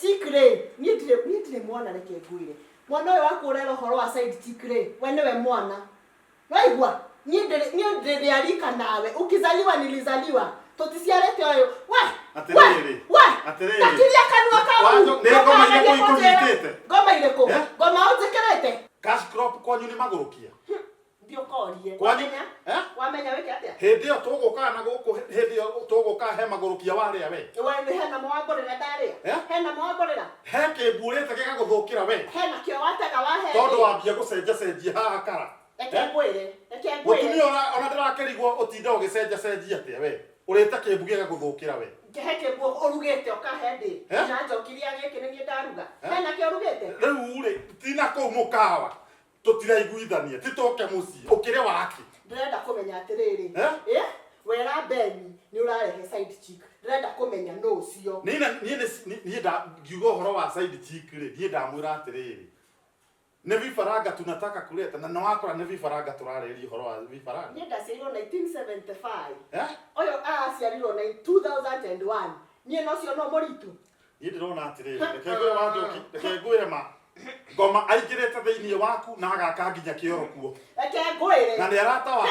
Speaker 1: Chick rĩ, niĩ ndirĩ mwana reke ngwĩre. Mwana ũyũ waku ũrera ũhoro wa side chick rĩ, we nĩwe mwana. Waigua? Niĩ ndĩrĩ arika nawe. Ukizaliwa nilizaliwa. Tũticiarĩte ũyũ. We!
Speaker 2: Atĩrĩrĩ.
Speaker 1: We!
Speaker 2: Atĩrĩrĩ.
Speaker 1: Takiria kanua kau.
Speaker 2: Wanjo- nĩ ngoma irĩkũ
Speaker 1: Ndũkanagerie kũnjĩra.
Speaker 2: ikũnyitĩte?
Speaker 1: Ngoma irĩkũ?
Speaker 2: Eh?
Speaker 1: Ngoma ũnjĩkĩrĩte?
Speaker 2: Cash crop kwanyu nĩ magũrũkia.
Speaker 1: Thiĩ ũkorie.
Speaker 2: Kwanyu-
Speaker 1: Wamenya?
Speaker 2: Eh?
Speaker 1: Wamenya wĩke atĩa?
Speaker 2: Hĩndĩ ĩyo tũgũkaga na gũkũ hĩndĩ ĩyo tũgũkaga he magũrũkia warĩa we.
Speaker 1: We nĩ hena mwangũrĩra ndarĩa?
Speaker 2: Eh?
Speaker 1: Hena mwangũrĩra?
Speaker 2: He kĩmburĩte gĩgagũthũkĩra we.
Speaker 1: Hena kĩo watega wahe?
Speaker 2: Tondũ wambia gũcenjacenjia haha kara.
Speaker 1: Reke ngwĩre. Reke ngwĩre.
Speaker 2: Mũtumia ona ndĩrakĩrigwo ũtinda ũgĩcenjacenjia atĩa we. Ũrĩte kĩmbu gĩgagũthũkĩra we.
Speaker 1: He kĩmbu ũrugĩte ũkahe ndĩ.
Speaker 2: Eh?
Speaker 1: Na njokiria gĩkĩ nĩ niĩ ndaruga.
Speaker 2: Eh?
Speaker 1: Hena kĩo ũrugĩte?
Speaker 2: Rĩu rĩ tina kũu mũkawa. Tũtiraiguithania, ti tũke mũciĩ ũkĩrĩ wake.
Speaker 1: Ndĩrenda kũmenya atĩrĩrĩ.
Speaker 2: Eh?
Speaker 1: Eh? Wera Beni nĩ ũrarehe side chick. Ndĩrenda kũmenya nũ ũcio.
Speaker 2: Niĩ niĩ niĩ ngiuga ũhoro wa side chick rĩ, niĩ ndamwĩra atĩrĩrĩ, nĩ vifaranga tunataka kuleta, na nĩwakora nĩ vifaranga tũrarĩrĩria ũhoro wa vifaranga.
Speaker 1: Niĩ ndaciarirwo 1975.
Speaker 2: Eh?
Speaker 1: Ũyũ aciarirwo na 2001. Niĩ na ũcio no mũritũ.
Speaker 2: Niĩ ndĩrona atĩrĩrĩ, reke ngwĩre wa Njoki, reke ngwĩre ma ngoma aingĩrĩte thĩinĩ waku na agaka nginya kĩoro kuo.
Speaker 1: Reke ngwĩre.
Speaker 2: Na nĩ aratawara.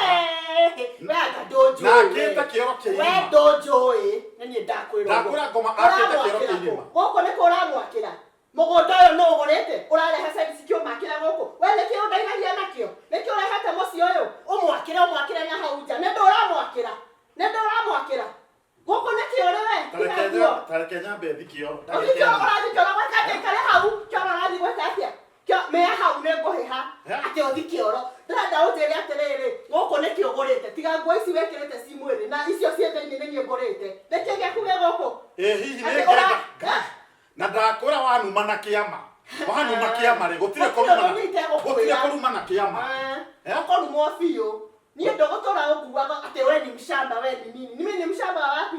Speaker 1: We anga ndũnjũĩ.
Speaker 2: Na akĩte kĩoro kĩa
Speaker 1: We
Speaker 2: irima.
Speaker 1: ndũnjũĩ. Nĩ niĩ ndakwĩra ũguo.
Speaker 2: Ndakwĩra ngoma akĩte kĩoro kĩa
Speaker 1: Ũramwakĩra kũ?
Speaker 2: irima.
Speaker 1: Gũkũ nĩkũ ũramwakĩra? Mũgũnda ũyũ nũ ũgũrĩte? Ũrarehe side chick ũmakĩre gũkũ? We nĩkĩ ũndeithagia nakĩo? Nĩkĩ ũrehete mũciĩ ũyũ? Ũmwakĩre, ũmwakĩre na hau nja. Nĩ ndũ ũramwakĩra? Nĩ ndũ ũramwakĩra? Gũkũ nĩkĩ ũrĩ we? Tiga nguo.
Speaker 2: Ta reke nyambe thi kĩoro.
Speaker 1: Ũthiĩ kĩoro, ũrathiĩ kĩoro gwĩka atĩa? Ikare hau. Kĩoro ũrathiĩ gwĩka atĩa? Mĩa hau nĩ ngũhĩha. Atĩ ũthiĩ kĩoro. Ndĩrenda ũnjĩre atĩrĩrĩ, gũkũ nĩkĩ ũgũrĩte? Tiga nguo ici wĩkĩrĩte ci mwĩrĩ na icio ciĩ thĩinĩ nĩ niĩ ngũrĩte. Nĩkĩ gĩaku gĩ gũkũ?
Speaker 2: Ĩ hihi nĩ
Speaker 1: Atĩ
Speaker 2: ngenda. Na ndakwĩra wanuma na kĩama. Wanuma kĩama rĩ, gũtirĩ
Speaker 1: Gũtirĩ
Speaker 2: kũrumana.
Speaker 1: ũndũ niĩ itegũkwĩra.
Speaker 2: Gũtirĩ kũrumana kĩama.
Speaker 1: Eh? Ũkũrumwo biũ. Niĩ ndũgũtũra ũnguaga atĩ we ni mshamba, we ni nini. Mimi ni mshamba wa wapi?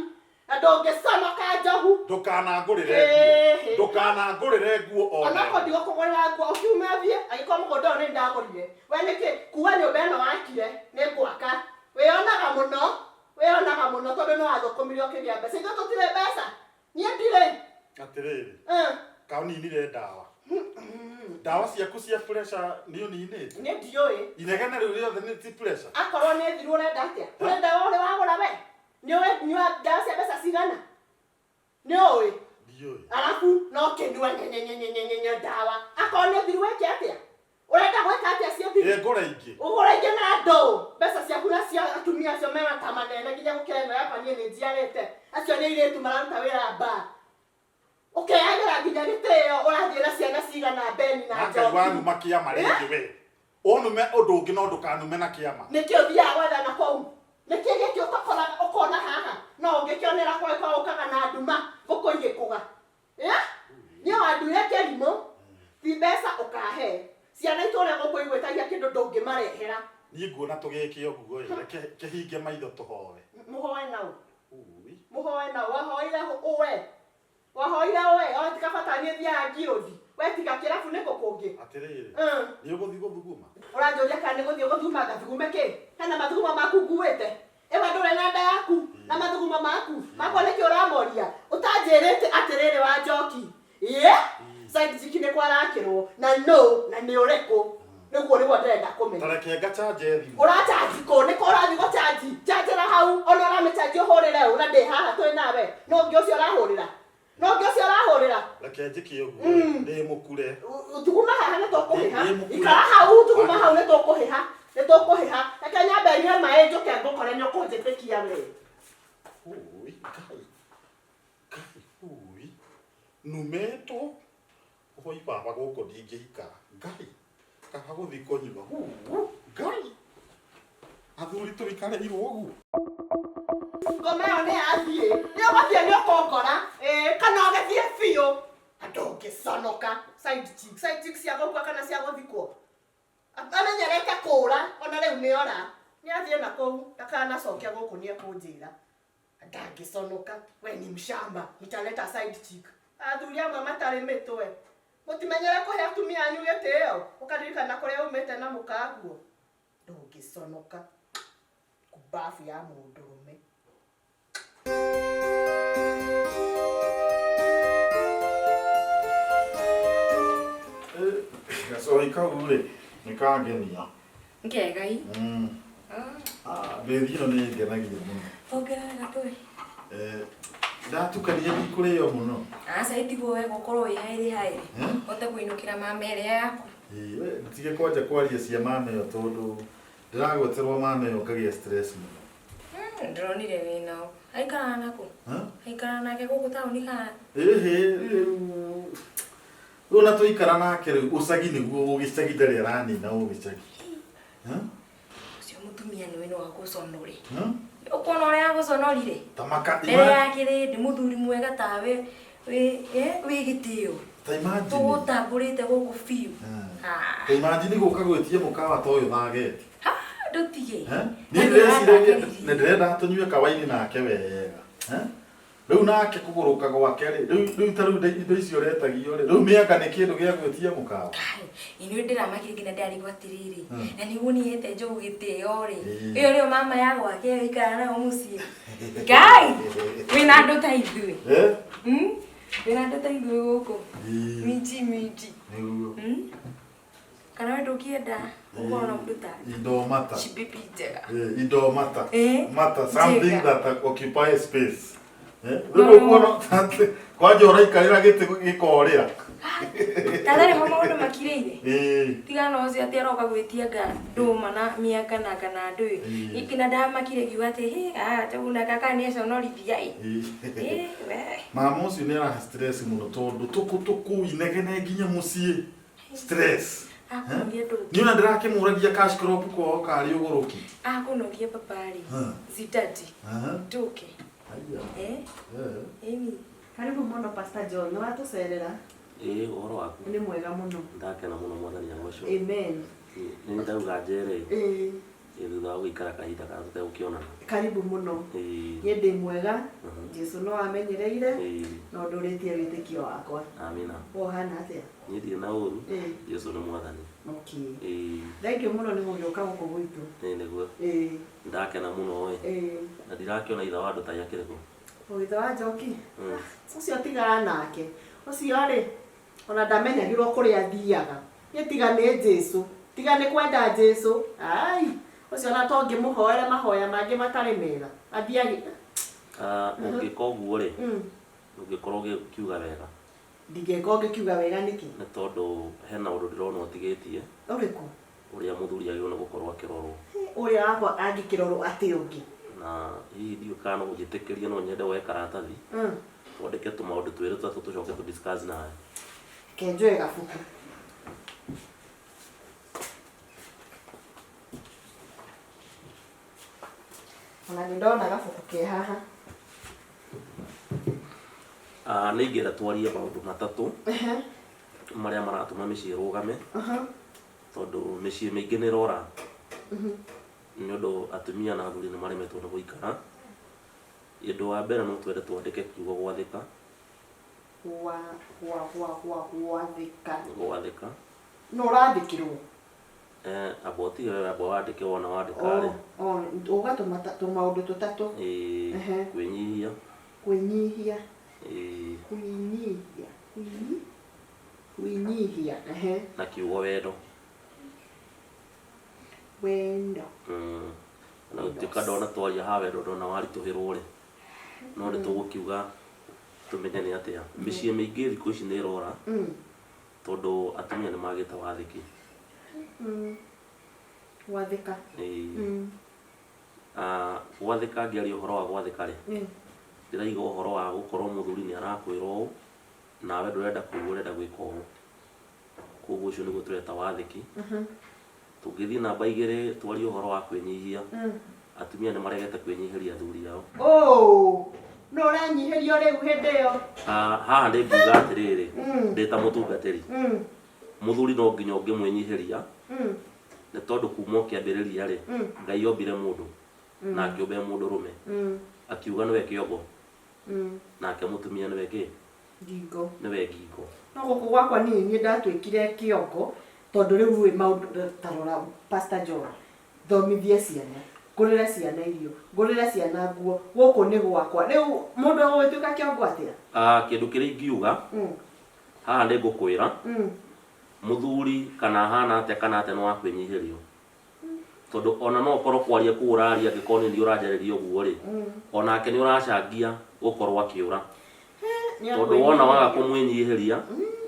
Speaker 1: Na ndũngĩconoka njogu.
Speaker 2: Ndũkanangũrĩre
Speaker 1: Ĩhĩ.
Speaker 2: nguo. Ndũkanangũrĩre nguo o na
Speaker 1: Onokorwo
Speaker 2: ĩmwe.
Speaker 1: ndigũkũgũrĩra nguo, ũkiume ũthiĩ, angĩkorwo mũgũnda ũyũ nĩ ndagũrire. We nĩkĩ kuga nyũmba ĩno wakire nĩ ngwaka. Wĩyonaga mũno, wĩyonaga mũno tondũ nĩ wathũkũmire ũkĩgĩa mbeca. Ithuĩ tũtirĩ mbeca. Niĩ ndirĩ.
Speaker 2: Atĩrĩrĩ,
Speaker 1: Eh.
Speaker 2: kaũninire ndawa. Ndawa ciaku cia pressure nĩ ũninĩte?
Speaker 1: Niĩ ndiũĩ.
Speaker 2: Inegene rĩu rĩothe nĩ ti pressure?
Speaker 1: Akorwo nĩ thiru ũrenda atĩa? Kũrĩ ndawa ũrĩ wagũra we? Nĩ ũĩ nyua ndawa cia mbeca cigana? Nĩ ũĩ?
Speaker 2: Ndiũĩ.
Speaker 1: Arabu no kĩnyue nyenyenyenyenyenye ndawa. Akorwo nĩ thiru wĩke atĩa? Ũrenda gwĩka atĩa ciĩ thiru?
Speaker 2: Ĩ ngũre ingĩ.
Speaker 1: Ũgũre ingĩ na ndũ. Mbeca ciaku na cia atumia acio me mata manene nginya gũkĩra ĩno yakwa niĩ nĩ njiarĩte. Acio nĩ airĩtu mararuta wĩra bar. Ũkeyagĩra nginya gĩtĩo ũrathiĩ na ciana cigana Beni na
Speaker 2: Na Ngai
Speaker 1: Njoki.
Speaker 2: wanuma kĩama rĩngĩ we. Ũnume ũndũ ũngĩ no ndũkanume na kĩama.
Speaker 1: Nĩkĩ ũthiaga gwethana kũu? Nĩkĩ gĩkĩ ũtakoraga ũkona haha? No ũngĩkĩonera kwa kwa ũkaga na nduma ngũkũ igĩkũga. Eh? Niĩ wanduire kĩrimũ. Ti mbeca ũkahe. Ciana itũũra gũkũ igwĩtagia kĩndũ ndũngĩmarehera.
Speaker 2: Niĩ nguona tũgĩke ũguo ĩ, reke kĩhinge maitho tũhoe.
Speaker 1: Mũhoe nau.
Speaker 2: Ui.
Speaker 1: Mũhoe nau. Wahoire ũwe. Wahoire ũwe. Ona ti kabata niĩ thiaga ngiũthi. We tiga kĩrabu nĩkũ kũngĩ.
Speaker 2: Atĩrĩrĩ,
Speaker 1: Mm.
Speaker 2: nĩ ũgũthiĩ gũthuguma?
Speaker 1: Ũranjũria kana nĩ gũthiĩ gũthuguma ngathugume kĩ? Hena mathugumo maku nguĩte. Ĩwe ndũrĩ na nda yaku na mathugumo maku. Makwa nĩkĩ ũramoria? Ũtanjĩrĩte atĩrĩrĩ wa Njoki. Ĩĩ? Side chick nĩ kwarakĩrwo na no na nĩ ũrĩkũ? Nĩguo nĩguo ndĩrenda kũmenya.
Speaker 2: Ta reke ngachanje thimũ.
Speaker 1: Ũrachanji kũ? Nĩkũ ũrathiĩ gũchanji? Chanjĩra hau ona ũramĩchanji ũhũrĩre ũ na ndĩ haha twĩ nawe. No ũngĩ ũcio ũrahũrĩra. No ũngĩ ũcio ũrahũrĩra.
Speaker 2: Reke njĩke ũguo, ndĩ mũkure.
Speaker 1: Thuguma haha nĩ tũkũhĩha.
Speaker 2: Ndĩ mũkure.
Speaker 1: Ikara hau thuguma hau nĩ tũkũhĩha. Nĩ tũkũhĩha. Reke nyambe nyue maĩ njũke ngũkore nĩ ũkũnjĩtĩkia we.
Speaker 2: Ui, Ngai. Ngai, ui. Numĩtwo. Oi baba gũkũ ndingĩikara. Ngai. Kaba gũthiĩ kũnyua. Uu, Ngai. Athuri tũikarĩirwo ũguo.
Speaker 1: Ngoma ĩyo nĩ yathiĩ. Nĩ ũgũthiĩ nĩ ũkũngora. Ĩĩ, kana ũgĩthiĩ biũ. Andũ ũngĩconoka. Side chick. Side chick cia gũkua kana cia gũthikwo. Amenyerete kũũra, ona rĩu nĩ ora. Nĩ athiĩ na kũu, ndakanacoke gũkũ nĩ ekũnjĩra. Ndangĩconoka. We ni mshamba. Nitaleta side chick. Athuri amwe matarĩ mĩtwe. Mũtimenyere kũhe atumia anyu gĩtĩo. Ũkaririkana kũrĩa umĩte na mũkaguo. Ndũngĩconoka. Kumbabu ya mũndũrũme.
Speaker 2: Gacoi kau rĩ, nĩ kangenia.
Speaker 3: Ngegai.
Speaker 2: Mbĩthi ĩno nĩ ĩngenagia mũno.
Speaker 3: Ongerera gatũĩ.
Speaker 2: Ndatukania ndikũrĩo mũno.
Speaker 3: Aca itiguo wega ũkorwo wĩ haĩrĩ haĩrĩ.
Speaker 2: Eh?
Speaker 3: Ũhote kũinũkĩra mama ĩrĩa yaku.
Speaker 2: Ĩĩ, we, ndige kwanja kwaria cia mama ĩyo tondũ ndĩragweterwo mama ĩyo ngagĩa stress mũno.
Speaker 3: Ndĩronire wĩ nao. Aikaraga nakũ?
Speaker 2: Ha?
Speaker 3: Aikaraga nake gũkũ taũni kana?
Speaker 2: Ĩhĩ, rĩu rĩu na tũikara nake rĩu ũcagi nĩguo ũgĩcagi ndarĩ aranina ũgĩcagi. Ha?
Speaker 3: Ũcio mũtumia nĩwe no agũconore.
Speaker 2: Ha?
Speaker 3: Ũkuona ũrĩa agũconorire?
Speaker 2: Ta maka
Speaker 3: Mbere ya kĩrĩndĩ mũthuri mwega tawe Wĩ wĩ gĩtĩo.
Speaker 2: Ta imagine.
Speaker 3: Tũgũtambũrĩte gũkũ biũ. Ah.
Speaker 2: Ta imagine gũka gwĩtia mũkawa ta ũyũ thageti.
Speaker 3: Ndũtige.
Speaker 2: Eh? Niĩ ndĩreciragia nĩ ndĩrenda tũnyue kawaini nake wega. Eh? Rĩu nake kũgũrũka gwake rĩ, rĩu rĩu ta rĩu indo icio ũretagio rĩ, rĩu mĩanga nĩ kĩndũ gĩa gwĩtia mũkawa.
Speaker 3: Kai, inyuĩ ndĩramakire nginya ndarigwo atĩrĩrĩ,
Speaker 2: Hmm.
Speaker 3: na nĩguo niĩ hete njogu gĩtĩo rĩ,
Speaker 2: Ĩĩ.
Speaker 3: ĩyo nĩyo mama ya gwake ĩyo ikaraga nayo mũciĩ. Ngai, wĩna andũ ta ithuĩ.
Speaker 2: Eh?
Speaker 3: Hmm? Wĩna andũ ta ithuĩ gũkũ.
Speaker 2: Ĩĩ.
Speaker 3: Minji minji.
Speaker 2: Nĩguo.
Speaker 3: Hmm? Kana we ndũngĩenda gũkorwo na mũndũ ta
Speaker 2: Indo mata.
Speaker 3: cibibi njega.
Speaker 2: Eh, indo mata.
Speaker 3: Eh?
Speaker 2: Mata, something
Speaker 3: Njega.
Speaker 2: that occupy space. Eh? Rĩu ũkuona kwanja ũraikarĩra gĩtĩ gĩkorĩra.
Speaker 3: Tatharĩ ho maũndũ makirĩire.
Speaker 2: Ĩĩ.
Speaker 3: Tiga na ũcio atĩ aroka gwĩtia nga ndũma na mĩanga na kana ndũĩ.
Speaker 2: Ĩĩ.
Speaker 3: Nginya ndamakire ngiuga atĩ hĩ ah njogu na kaka nĩ aconorithia ĩ.
Speaker 2: Ĩĩ.
Speaker 3: Ĩ we.
Speaker 2: Mama ũcio nĩ arahe stress mũno tondũ tũkũ tũkũ inegene nginya mũciĩ. Stress.
Speaker 3: Akũnogia ndũngĩ.
Speaker 2: Niĩ ona ndĩrakĩmũragia cash crop kwao karĩ ũgũrũki.
Speaker 3: Akũnogia babarĩ.
Speaker 2: Hmm.
Speaker 3: Zitati.
Speaker 2: Aha.
Speaker 3: Ndũke.
Speaker 2: Haiya.
Speaker 3: Eh?
Speaker 2: Eh.
Speaker 3: Ĩni.
Speaker 1: Karibu mũno Pastor John, nĩ watũcerera.
Speaker 8: Ĩĩ ũhoro waku?
Speaker 1: Nĩ mwega mũno.
Speaker 8: Ndakena mũno mwathani agocwo.
Speaker 1: Amen.
Speaker 8: Nĩ ndauga njere
Speaker 1: Ĩĩ,
Speaker 8: ĩ thutha wa gũikara kahinda ka tũtegũkĩonana.
Speaker 1: karibu mũno.
Speaker 8: Ĩĩ.
Speaker 1: Niĩ ndĩ mwega,
Speaker 8: Mhm.
Speaker 1: Jesu no amenyereire,
Speaker 8: Ĩĩ.
Speaker 1: no ndũrĩtie wĩtĩkio wakwa.
Speaker 8: Amina.
Speaker 1: We ũhana atĩa?
Speaker 8: Niĩ ndirĩ na ũru.
Speaker 1: Ĩĩ.
Speaker 8: Jesu nĩ mwathani.
Speaker 1: Okay.
Speaker 8: Ĩĩ.
Speaker 1: Thank you mũno nĩ gũgĩũka gũkũ gwitũ.
Speaker 8: Ĩĩ nĩguo.
Speaker 1: Ĩĩ,
Speaker 8: Ndakena mũno ĩ.
Speaker 1: ĩĩ.
Speaker 8: Na ndirakĩona ithe wa andũ ta akĩrĩ kũ.
Speaker 1: Ũgĩtha wa Njoki?
Speaker 8: Mm.
Speaker 1: Ũcio tigana nake. Ũcio rĩ, ona ndamenyagĩrwo kũrĩa athiaga. Niĩ tiga nĩ Jesu, tiga nĩ kwenda Jesu. Ai, ũcio ona to ngĩmũhoere mahoya mangĩ matarĩ mega. Athiagi.
Speaker 8: Ah, ũngĩka ũguo rĩ,
Speaker 1: Mm.
Speaker 8: ũngĩkorwo ũgĩkiuga wega.
Speaker 1: Ndingĩka ũngĩkiuga wega nĩkĩ?
Speaker 8: Nĩ tondũ hena ũndũ ndĩrona ũtigĩtie
Speaker 1: Ũrĩkũ?
Speaker 8: ũrĩa mũthuri agĩrĩirwo nĩ gũkorwo akĩrorwo.
Speaker 1: Ũrĩa wakwa angĩkĩrorwo atĩ ũngĩ.
Speaker 8: Na hihi ndiũĩ kana no ũnjĩtĩkĩrie no nyende woe karatathi.
Speaker 1: Mm.
Speaker 8: Twandĩke tũmaũndũ twĩrĩ tũtatũ tũcoke tũ discuss nawe.
Speaker 1: Reke njoe gabuku. Ona nĩ ndona gabuku ke haha.
Speaker 8: Ah, nĩ ingĩenda twarie maũndũ matatũ
Speaker 1: Ehe.
Speaker 8: marĩa maratũma mĩciĩ ĩrũgame
Speaker 1: Aha.
Speaker 8: tondũ mĩciĩ mĩingĩ nĩ ĩrora
Speaker 1: Mhm.
Speaker 8: nĩ ũndũ atumia na athuri nĩ maremetwo nĩ gũikara. Ũndũ wa mbere no twende twandĩke kiugo gwathĩka,
Speaker 1: Gwa gwa gwa gwa gwathĩka.
Speaker 8: gwathĩka.
Speaker 1: No ũrathĩkĩrwo.
Speaker 8: Eh, amba ũtige wewe amba wandĩke wona wandĩka rĩ.
Speaker 1: Oh, uga tũmaũndũ tũtatũ.
Speaker 8: Ĩĩ,
Speaker 1: Ehe.
Speaker 8: kwĩnyihia.
Speaker 1: Kwĩnyihia.
Speaker 8: Ĩĩ,
Speaker 1: Kwĩnyihia. Kwĩnyihia. Ehe.
Speaker 8: na kiugo wendo.
Speaker 1: Wendo.
Speaker 8: Mm. Na gũtuĩka ndona twaria ha wendo ndona waritũhĩrwo rĩ. No nĩ tũgũkiuga tũmenye nĩ atĩa. Mĩciĩ mĩingĩ thikũ ici nĩ ĩrora
Speaker 1: Mm.
Speaker 8: tondũ atumia nĩ magĩte wathĩki.
Speaker 1: Mm. Gwathĩka.
Speaker 8: Ĩĩ.
Speaker 1: Mm.
Speaker 8: Ah, gwathĩka ngĩaria ũhoro wa gwathĩka rĩ,
Speaker 1: Mm.
Speaker 8: ndĩraiga ũhoro wa gũkorwo mũthuri nĩ arakwĩra ũũ nawe ndũrenda kũigua ũrenda gwĩka ũũ. Koguo ũcio nĩguo tũreta wathĩki.
Speaker 1: Mhm.
Speaker 8: Tũngĩthiĩ namba igĩrĩ twarie ũhoro wa kwĩnyihia.
Speaker 1: Mm.
Speaker 8: Atumia nĩ maregete kwĩnyihĩria athuri ao.
Speaker 1: Oh, no ũranyihĩrio rĩu hĩndĩ ĩyo.
Speaker 8: Ah, haha nĩ nguga atĩrĩrĩ,
Speaker 1: Mm.
Speaker 8: ndĩ ta mũtungatĩri.
Speaker 1: Mm.
Speaker 8: Mũthuri no nginya ũngĩmwĩnyihĩria
Speaker 1: Mm.
Speaker 8: nĩ tondũ kuma ũkĩambĩrĩria rĩ,
Speaker 1: Mm.
Speaker 8: Ngai ombire mũndũ
Speaker 1: Mm.
Speaker 8: na akĩũmbe mũndũrũme
Speaker 1: Mm.
Speaker 8: akiuga nĩwe kĩongo
Speaker 1: Mm.
Speaker 8: nake mũtumia nĩwe kĩ
Speaker 1: Ngingo.
Speaker 8: nĩwe ngingo.
Speaker 1: No gũkũ gwakwa niĩ niĩ ndatuĩkire kĩongo tondũ rĩu ĩ maũndũ ta rora Pastor John thomithie ciana ngũrĩre ciana irio ngũrĩre ciana nguo gũkũ nĩ gwakwa rĩu mũndũ agũgĩtuĩka kĩongo atĩa?
Speaker 8: Ah, kĩndũ kĩrĩa ingiuga
Speaker 1: Mm.
Speaker 8: haha nĩ ngũkwĩra
Speaker 1: Mm.
Speaker 8: mũthuri kana ahana atĩa kana atĩa nĩ wa kwĩnyihĩrio tondũ ona no ũkorwo kwaria kũu ũraria angĩkorwo nĩ niĩ ũranjarĩria ũguo rĩ
Speaker 1: Mm.
Speaker 8: onake nĩ ũracangia gũkorwo akĩũra
Speaker 1: Nĩ
Speaker 8: tondũ wona waga
Speaker 1: akwĩnyihĩrio.
Speaker 8: kũmwĩnyihĩria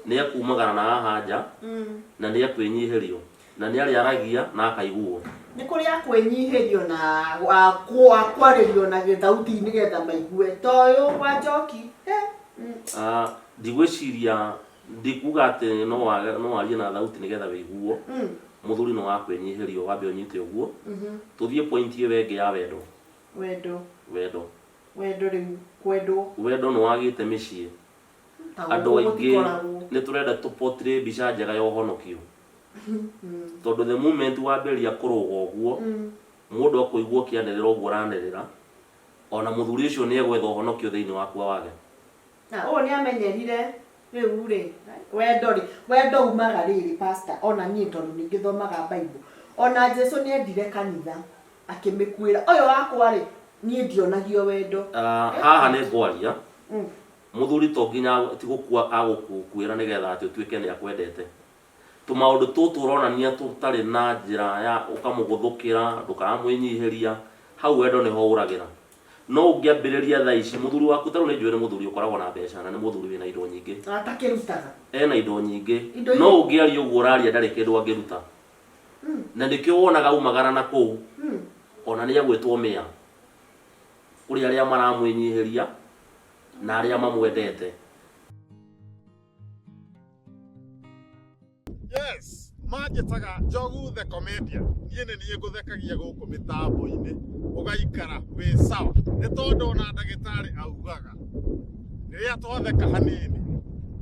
Speaker 8: nĩ ekumagara na haha nja
Speaker 1: Mm.
Speaker 8: na nĩ ekwĩnyihĩrio na nĩ arĩaragia na akaiguo.
Speaker 1: Nĩ kũrĩ akwĩnyihĩrio na akwarĩrio na gĩthauti nĩgetha maigue ta ũyũ wa Njoki. Eh. Mm.
Speaker 8: Ah, ndigwĩciria ndikuga atĩ no wage- no warie na thauti nĩgetha wĩiguo
Speaker 1: Mm.
Speaker 8: mũthuri nĩ wa kwĩnyihĩrio wambe ũnyite ũguo
Speaker 1: Mhm.
Speaker 8: tũthiĩ point ĩyo ĩngĩ ya wendo
Speaker 1: Wendo.
Speaker 8: wendo
Speaker 1: Wendo rĩu kwendwo.
Speaker 8: Wendo nĩ wagĩte mĩciĩ.
Speaker 1: Ta
Speaker 8: Andũ
Speaker 1: gũkũ
Speaker 8: aingĩ
Speaker 1: gũtikoragwo.
Speaker 8: nĩ tũrenda tũpotire mbica njega ya ũhonokio, tondũ the moment wambĩrĩria kũrũga ũguo, mũndũ akũigua ũkĩanĩrĩra ũguo ũranĩrĩra, ona mũthuri ũcio nĩ egwetha ũhonokio thĩinĩ waku wage.
Speaker 1: Na ũyũ nĩ amenyerire rĩu rĩ, wendo rĩ, wendo umaga rĩrĩ, pastor, ona niĩ tondũ nĩ ngĩthomaga Bible, ona Jesu nĩ endire kanitha akĩmĩkuĩra. Ũyũ wakwa rĩ, niĩ ndionagio wendo.
Speaker 8: Ah, haha nĩ ngwaria. Mũthuri to nginya ti gũkua agũkuĩra nĩgetha atĩ ũtuĩke nĩ akwendete. Tũmaũndũ tũtũ ũronania tũtarĩ na njĩra ya ũkamũgũthũkĩra, ndũkamwĩnyihĩria, hau wendo nĩho ũragĩra. No ũngĩambĩrĩria thaa ici, mũthuri waku tarĩu nĩ njũĩ nĩ mũthuri ũkoragwo na mbeca na nĩ mũthuri wĩna indo nyingĩ.
Speaker 1: Atakĩrutaga.
Speaker 8: Ena indo nyingĩ.
Speaker 1: Indo
Speaker 8: No ũngĩaria ũguo ũraria ndarĩ kĩndũ angĩruta. Na nĩkĩo wonaga aumagara na kũu, ona nĩ egwĩtwo mĩa kũrĩ arĩa maramwĩnyihĩria na arĩa mamwendete.
Speaker 2: Yes, manjĩtaga Njogu the Comedian. Niĩ nĩ niĩ ngũthekagia gũkũ mĩtambo-inĩ ũgaikara wĩ sawa, nĩ tondũ ona ndagĩtarĩ augaga rĩrĩa twatheka hanini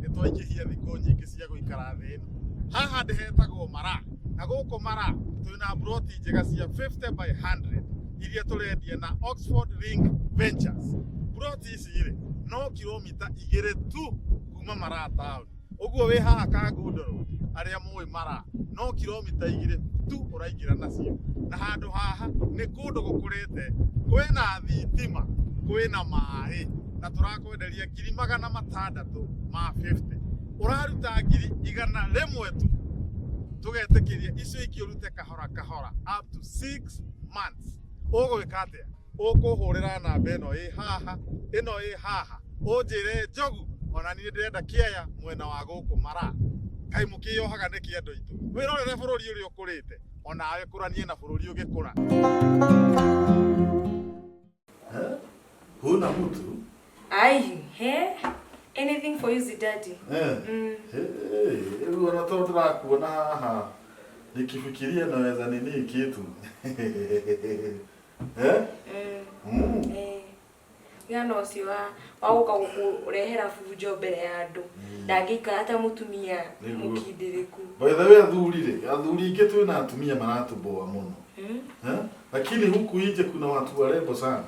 Speaker 2: nĩ twaingĩhia thikũ nyingĩ cia gũikara thĩ ĩno. Haha ndĩhetagwo Mara, na gũkũ Mara twĩna mburoti njega cia 50 by 100 iria tũrendia na Oxford Link Ventures. Mburoti ici rĩ, no kilomita 2 tu kuma Mara town. Ũguo wĩ haha Kangundo Road, arĩa mũĩ Mara, no kilomita 2 tu ũraingĩra nacio. Na handũ haha nĩ kũndũ gũkũrĩte, kwĩna thitima, kwĩna maĩ, na tũrakwenderia ngiri magana matandatũ ma 50. Ũraruta ngiri 100 tu, tũgetĩkĩria icio ingĩ ũrute kahora kahora up to 6 months. Ũgwĩka atĩa? Ũkũhũrĩra namba ĩno ĩ haha, ĩno ĩ haha, ũnjĩre Njogu, ona niĩ ndĩrenda kĩaya mwena wa gũkũ Mara. Kaĩ mũkĩyohaga nĩkĩ andũ aitũ? Wĩrorere bũrũri ũrĩa ũkũrĩte, onawe kũranie na bũrũri ũgĩkũra. Huna mtu?
Speaker 3: Ai, he? Anything for you, Zidadi.
Speaker 2: Rĩu ona tondũ ndĩrakuona haha nikifikiria naweza nini kitu. Eh?
Speaker 3: Eh. Gana ũcio wa gũka gũkũrehera bunjo mbere ya andũ. Ndangĩikara ta mũtumia
Speaker 2: Nĩguo.
Speaker 3: mũkindĩrĩku.
Speaker 2: By the way, athuri rĩ, athuri ingĩ twĩna atumia maratuboa mũno. Eh? Lakini huku nje kuna watu warembo sana.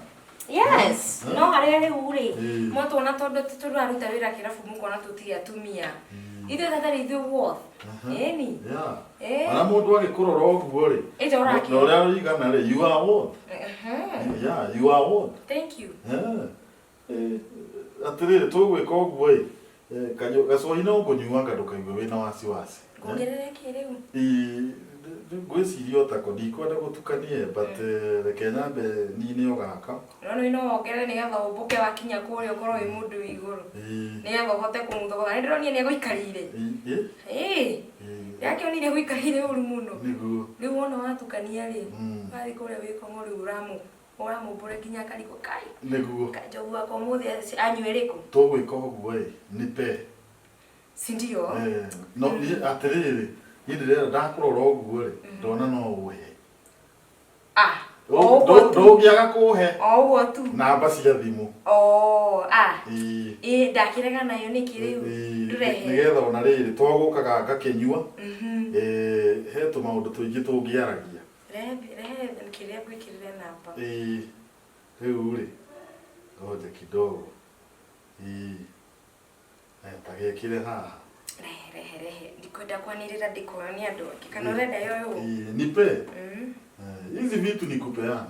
Speaker 3: Yes, no harĩa rĩu rĩ, mwatuona tondũ tũraruta wĩra kĩrabu mũkona tũtirĩ atumia. Ithuĩ tatarĩ ithuĩ worth. Ĩni.
Speaker 2: Yeah.
Speaker 3: Eh.
Speaker 2: Ona mũndũ agĩkũrora ũguo rĩ,
Speaker 3: Ĩta ũrakĩ.
Speaker 2: na ũrĩa ũigana rĩ, you are worth. Yeah, you are worth.
Speaker 3: Thank you.
Speaker 2: Eh. Eh, atĩrĩrĩ, tũgwĩka ũguo ĩ, gacoi no ngũnyuanga ndũkaigue wĩna wasiwasi.
Speaker 3: Ngongerere kĩ rĩu?
Speaker 2: Ngwĩciria ũtako ndikwenda gũtukanie, but reke nyambe nine o gaka.
Speaker 3: No no wongerere nĩgetha ũmbũke wakinya kũrĩa ũkorwo wĩ mũndũ wĩ igũrũ. Nĩgetha ũhote kũmũthogotha. Nĩ ndĩronire nĩ egũikarĩire. Ĩĩ. Ndĩrakĩonire egũikarĩire ũru mũno.
Speaker 2: Nĩguo.
Speaker 3: Rĩu wona watukania rĩ, wathiĩ kũrĩa wĩ kong'o rĩu ũramũmbũra nginya akarigwo kai.
Speaker 2: Nĩguo.
Speaker 3: Njogu wakwa ũmũthĩ anyue rĩkũ?
Speaker 2: Tũgwĩka ũguo ĩ, nipe.
Speaker 3: Si ndio?
Speaker 2: No niĩ atĩrĩrĩ, niĩ ndĩrenda ndakũrora ũguo rĩ, ndona no ũhe.
Speaker 3: Ah. O ũguo tu.
Speaker 2: Ndũngĩaga kũhe.
Speaker 3: O ũguo tu.
Speaker 2: Namba cia thimũ.
Speaker 3: Oh, ah.
Speaker 2: Ĩĩ.
Speaker 3: Ĩĩ ndakĩrega nayo nĩkĩ rĩu? Ndũrehe.
Speaker 2: Nĩgetha ona rĩrĩ twagũkaga ngakĩnyua, he tũmaũndũ tũingĩ tũngĩaragia.
Speaker 3: Rehe rehe kĩrĩa ngwĩkĩrĩre namba.
Speaker 2: Ĩĩ. Rĩu rĩ, ngoja kidogo. Ĩĩ. Tagĩkĩre haha.
Speaker 3: Rehe rehe rehe. Ndikwenda kwanĩrĩra ndĩkoyo nĩ andũ angĩ. Kana ũrenda yoyo?
Speaker 2: Ĩĩ, nipe. Hizi vitu ni kupeana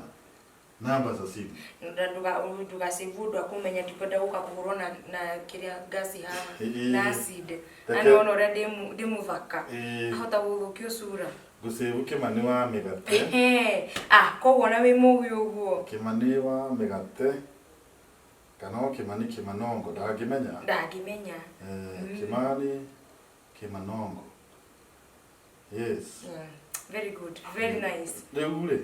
Speaker 2: namba za simu.
Speaker 3: Ndũgacĩvu ũndũ akũmenya, ndikwenda gũka kũhũrwo na kĩrĩa ngasi haha na acid. Na
Speaker 2: Reke-
Speaker 3: nĩwona ũrĩa ndĩ mũthaka. Ahota gũthũkio cura.
Speaker 2: Ngũcĩvu Kĩmani wa mĩgate.
Speaker 3: Ehe. Ah, koguo na wĩ mũgĩ ũguo.
Speaker 2: Kĩmani wa mĩgate kana o Kĩmani Kĩmanongo ndangĩmenya.
Speaker 3: Ndangĩmenya.
Speaker 2: Kĩmani Kĩmanongo. Yes.
Speaker 3: Very good. Very nice.
Speaker 2: Rĩu rĩ,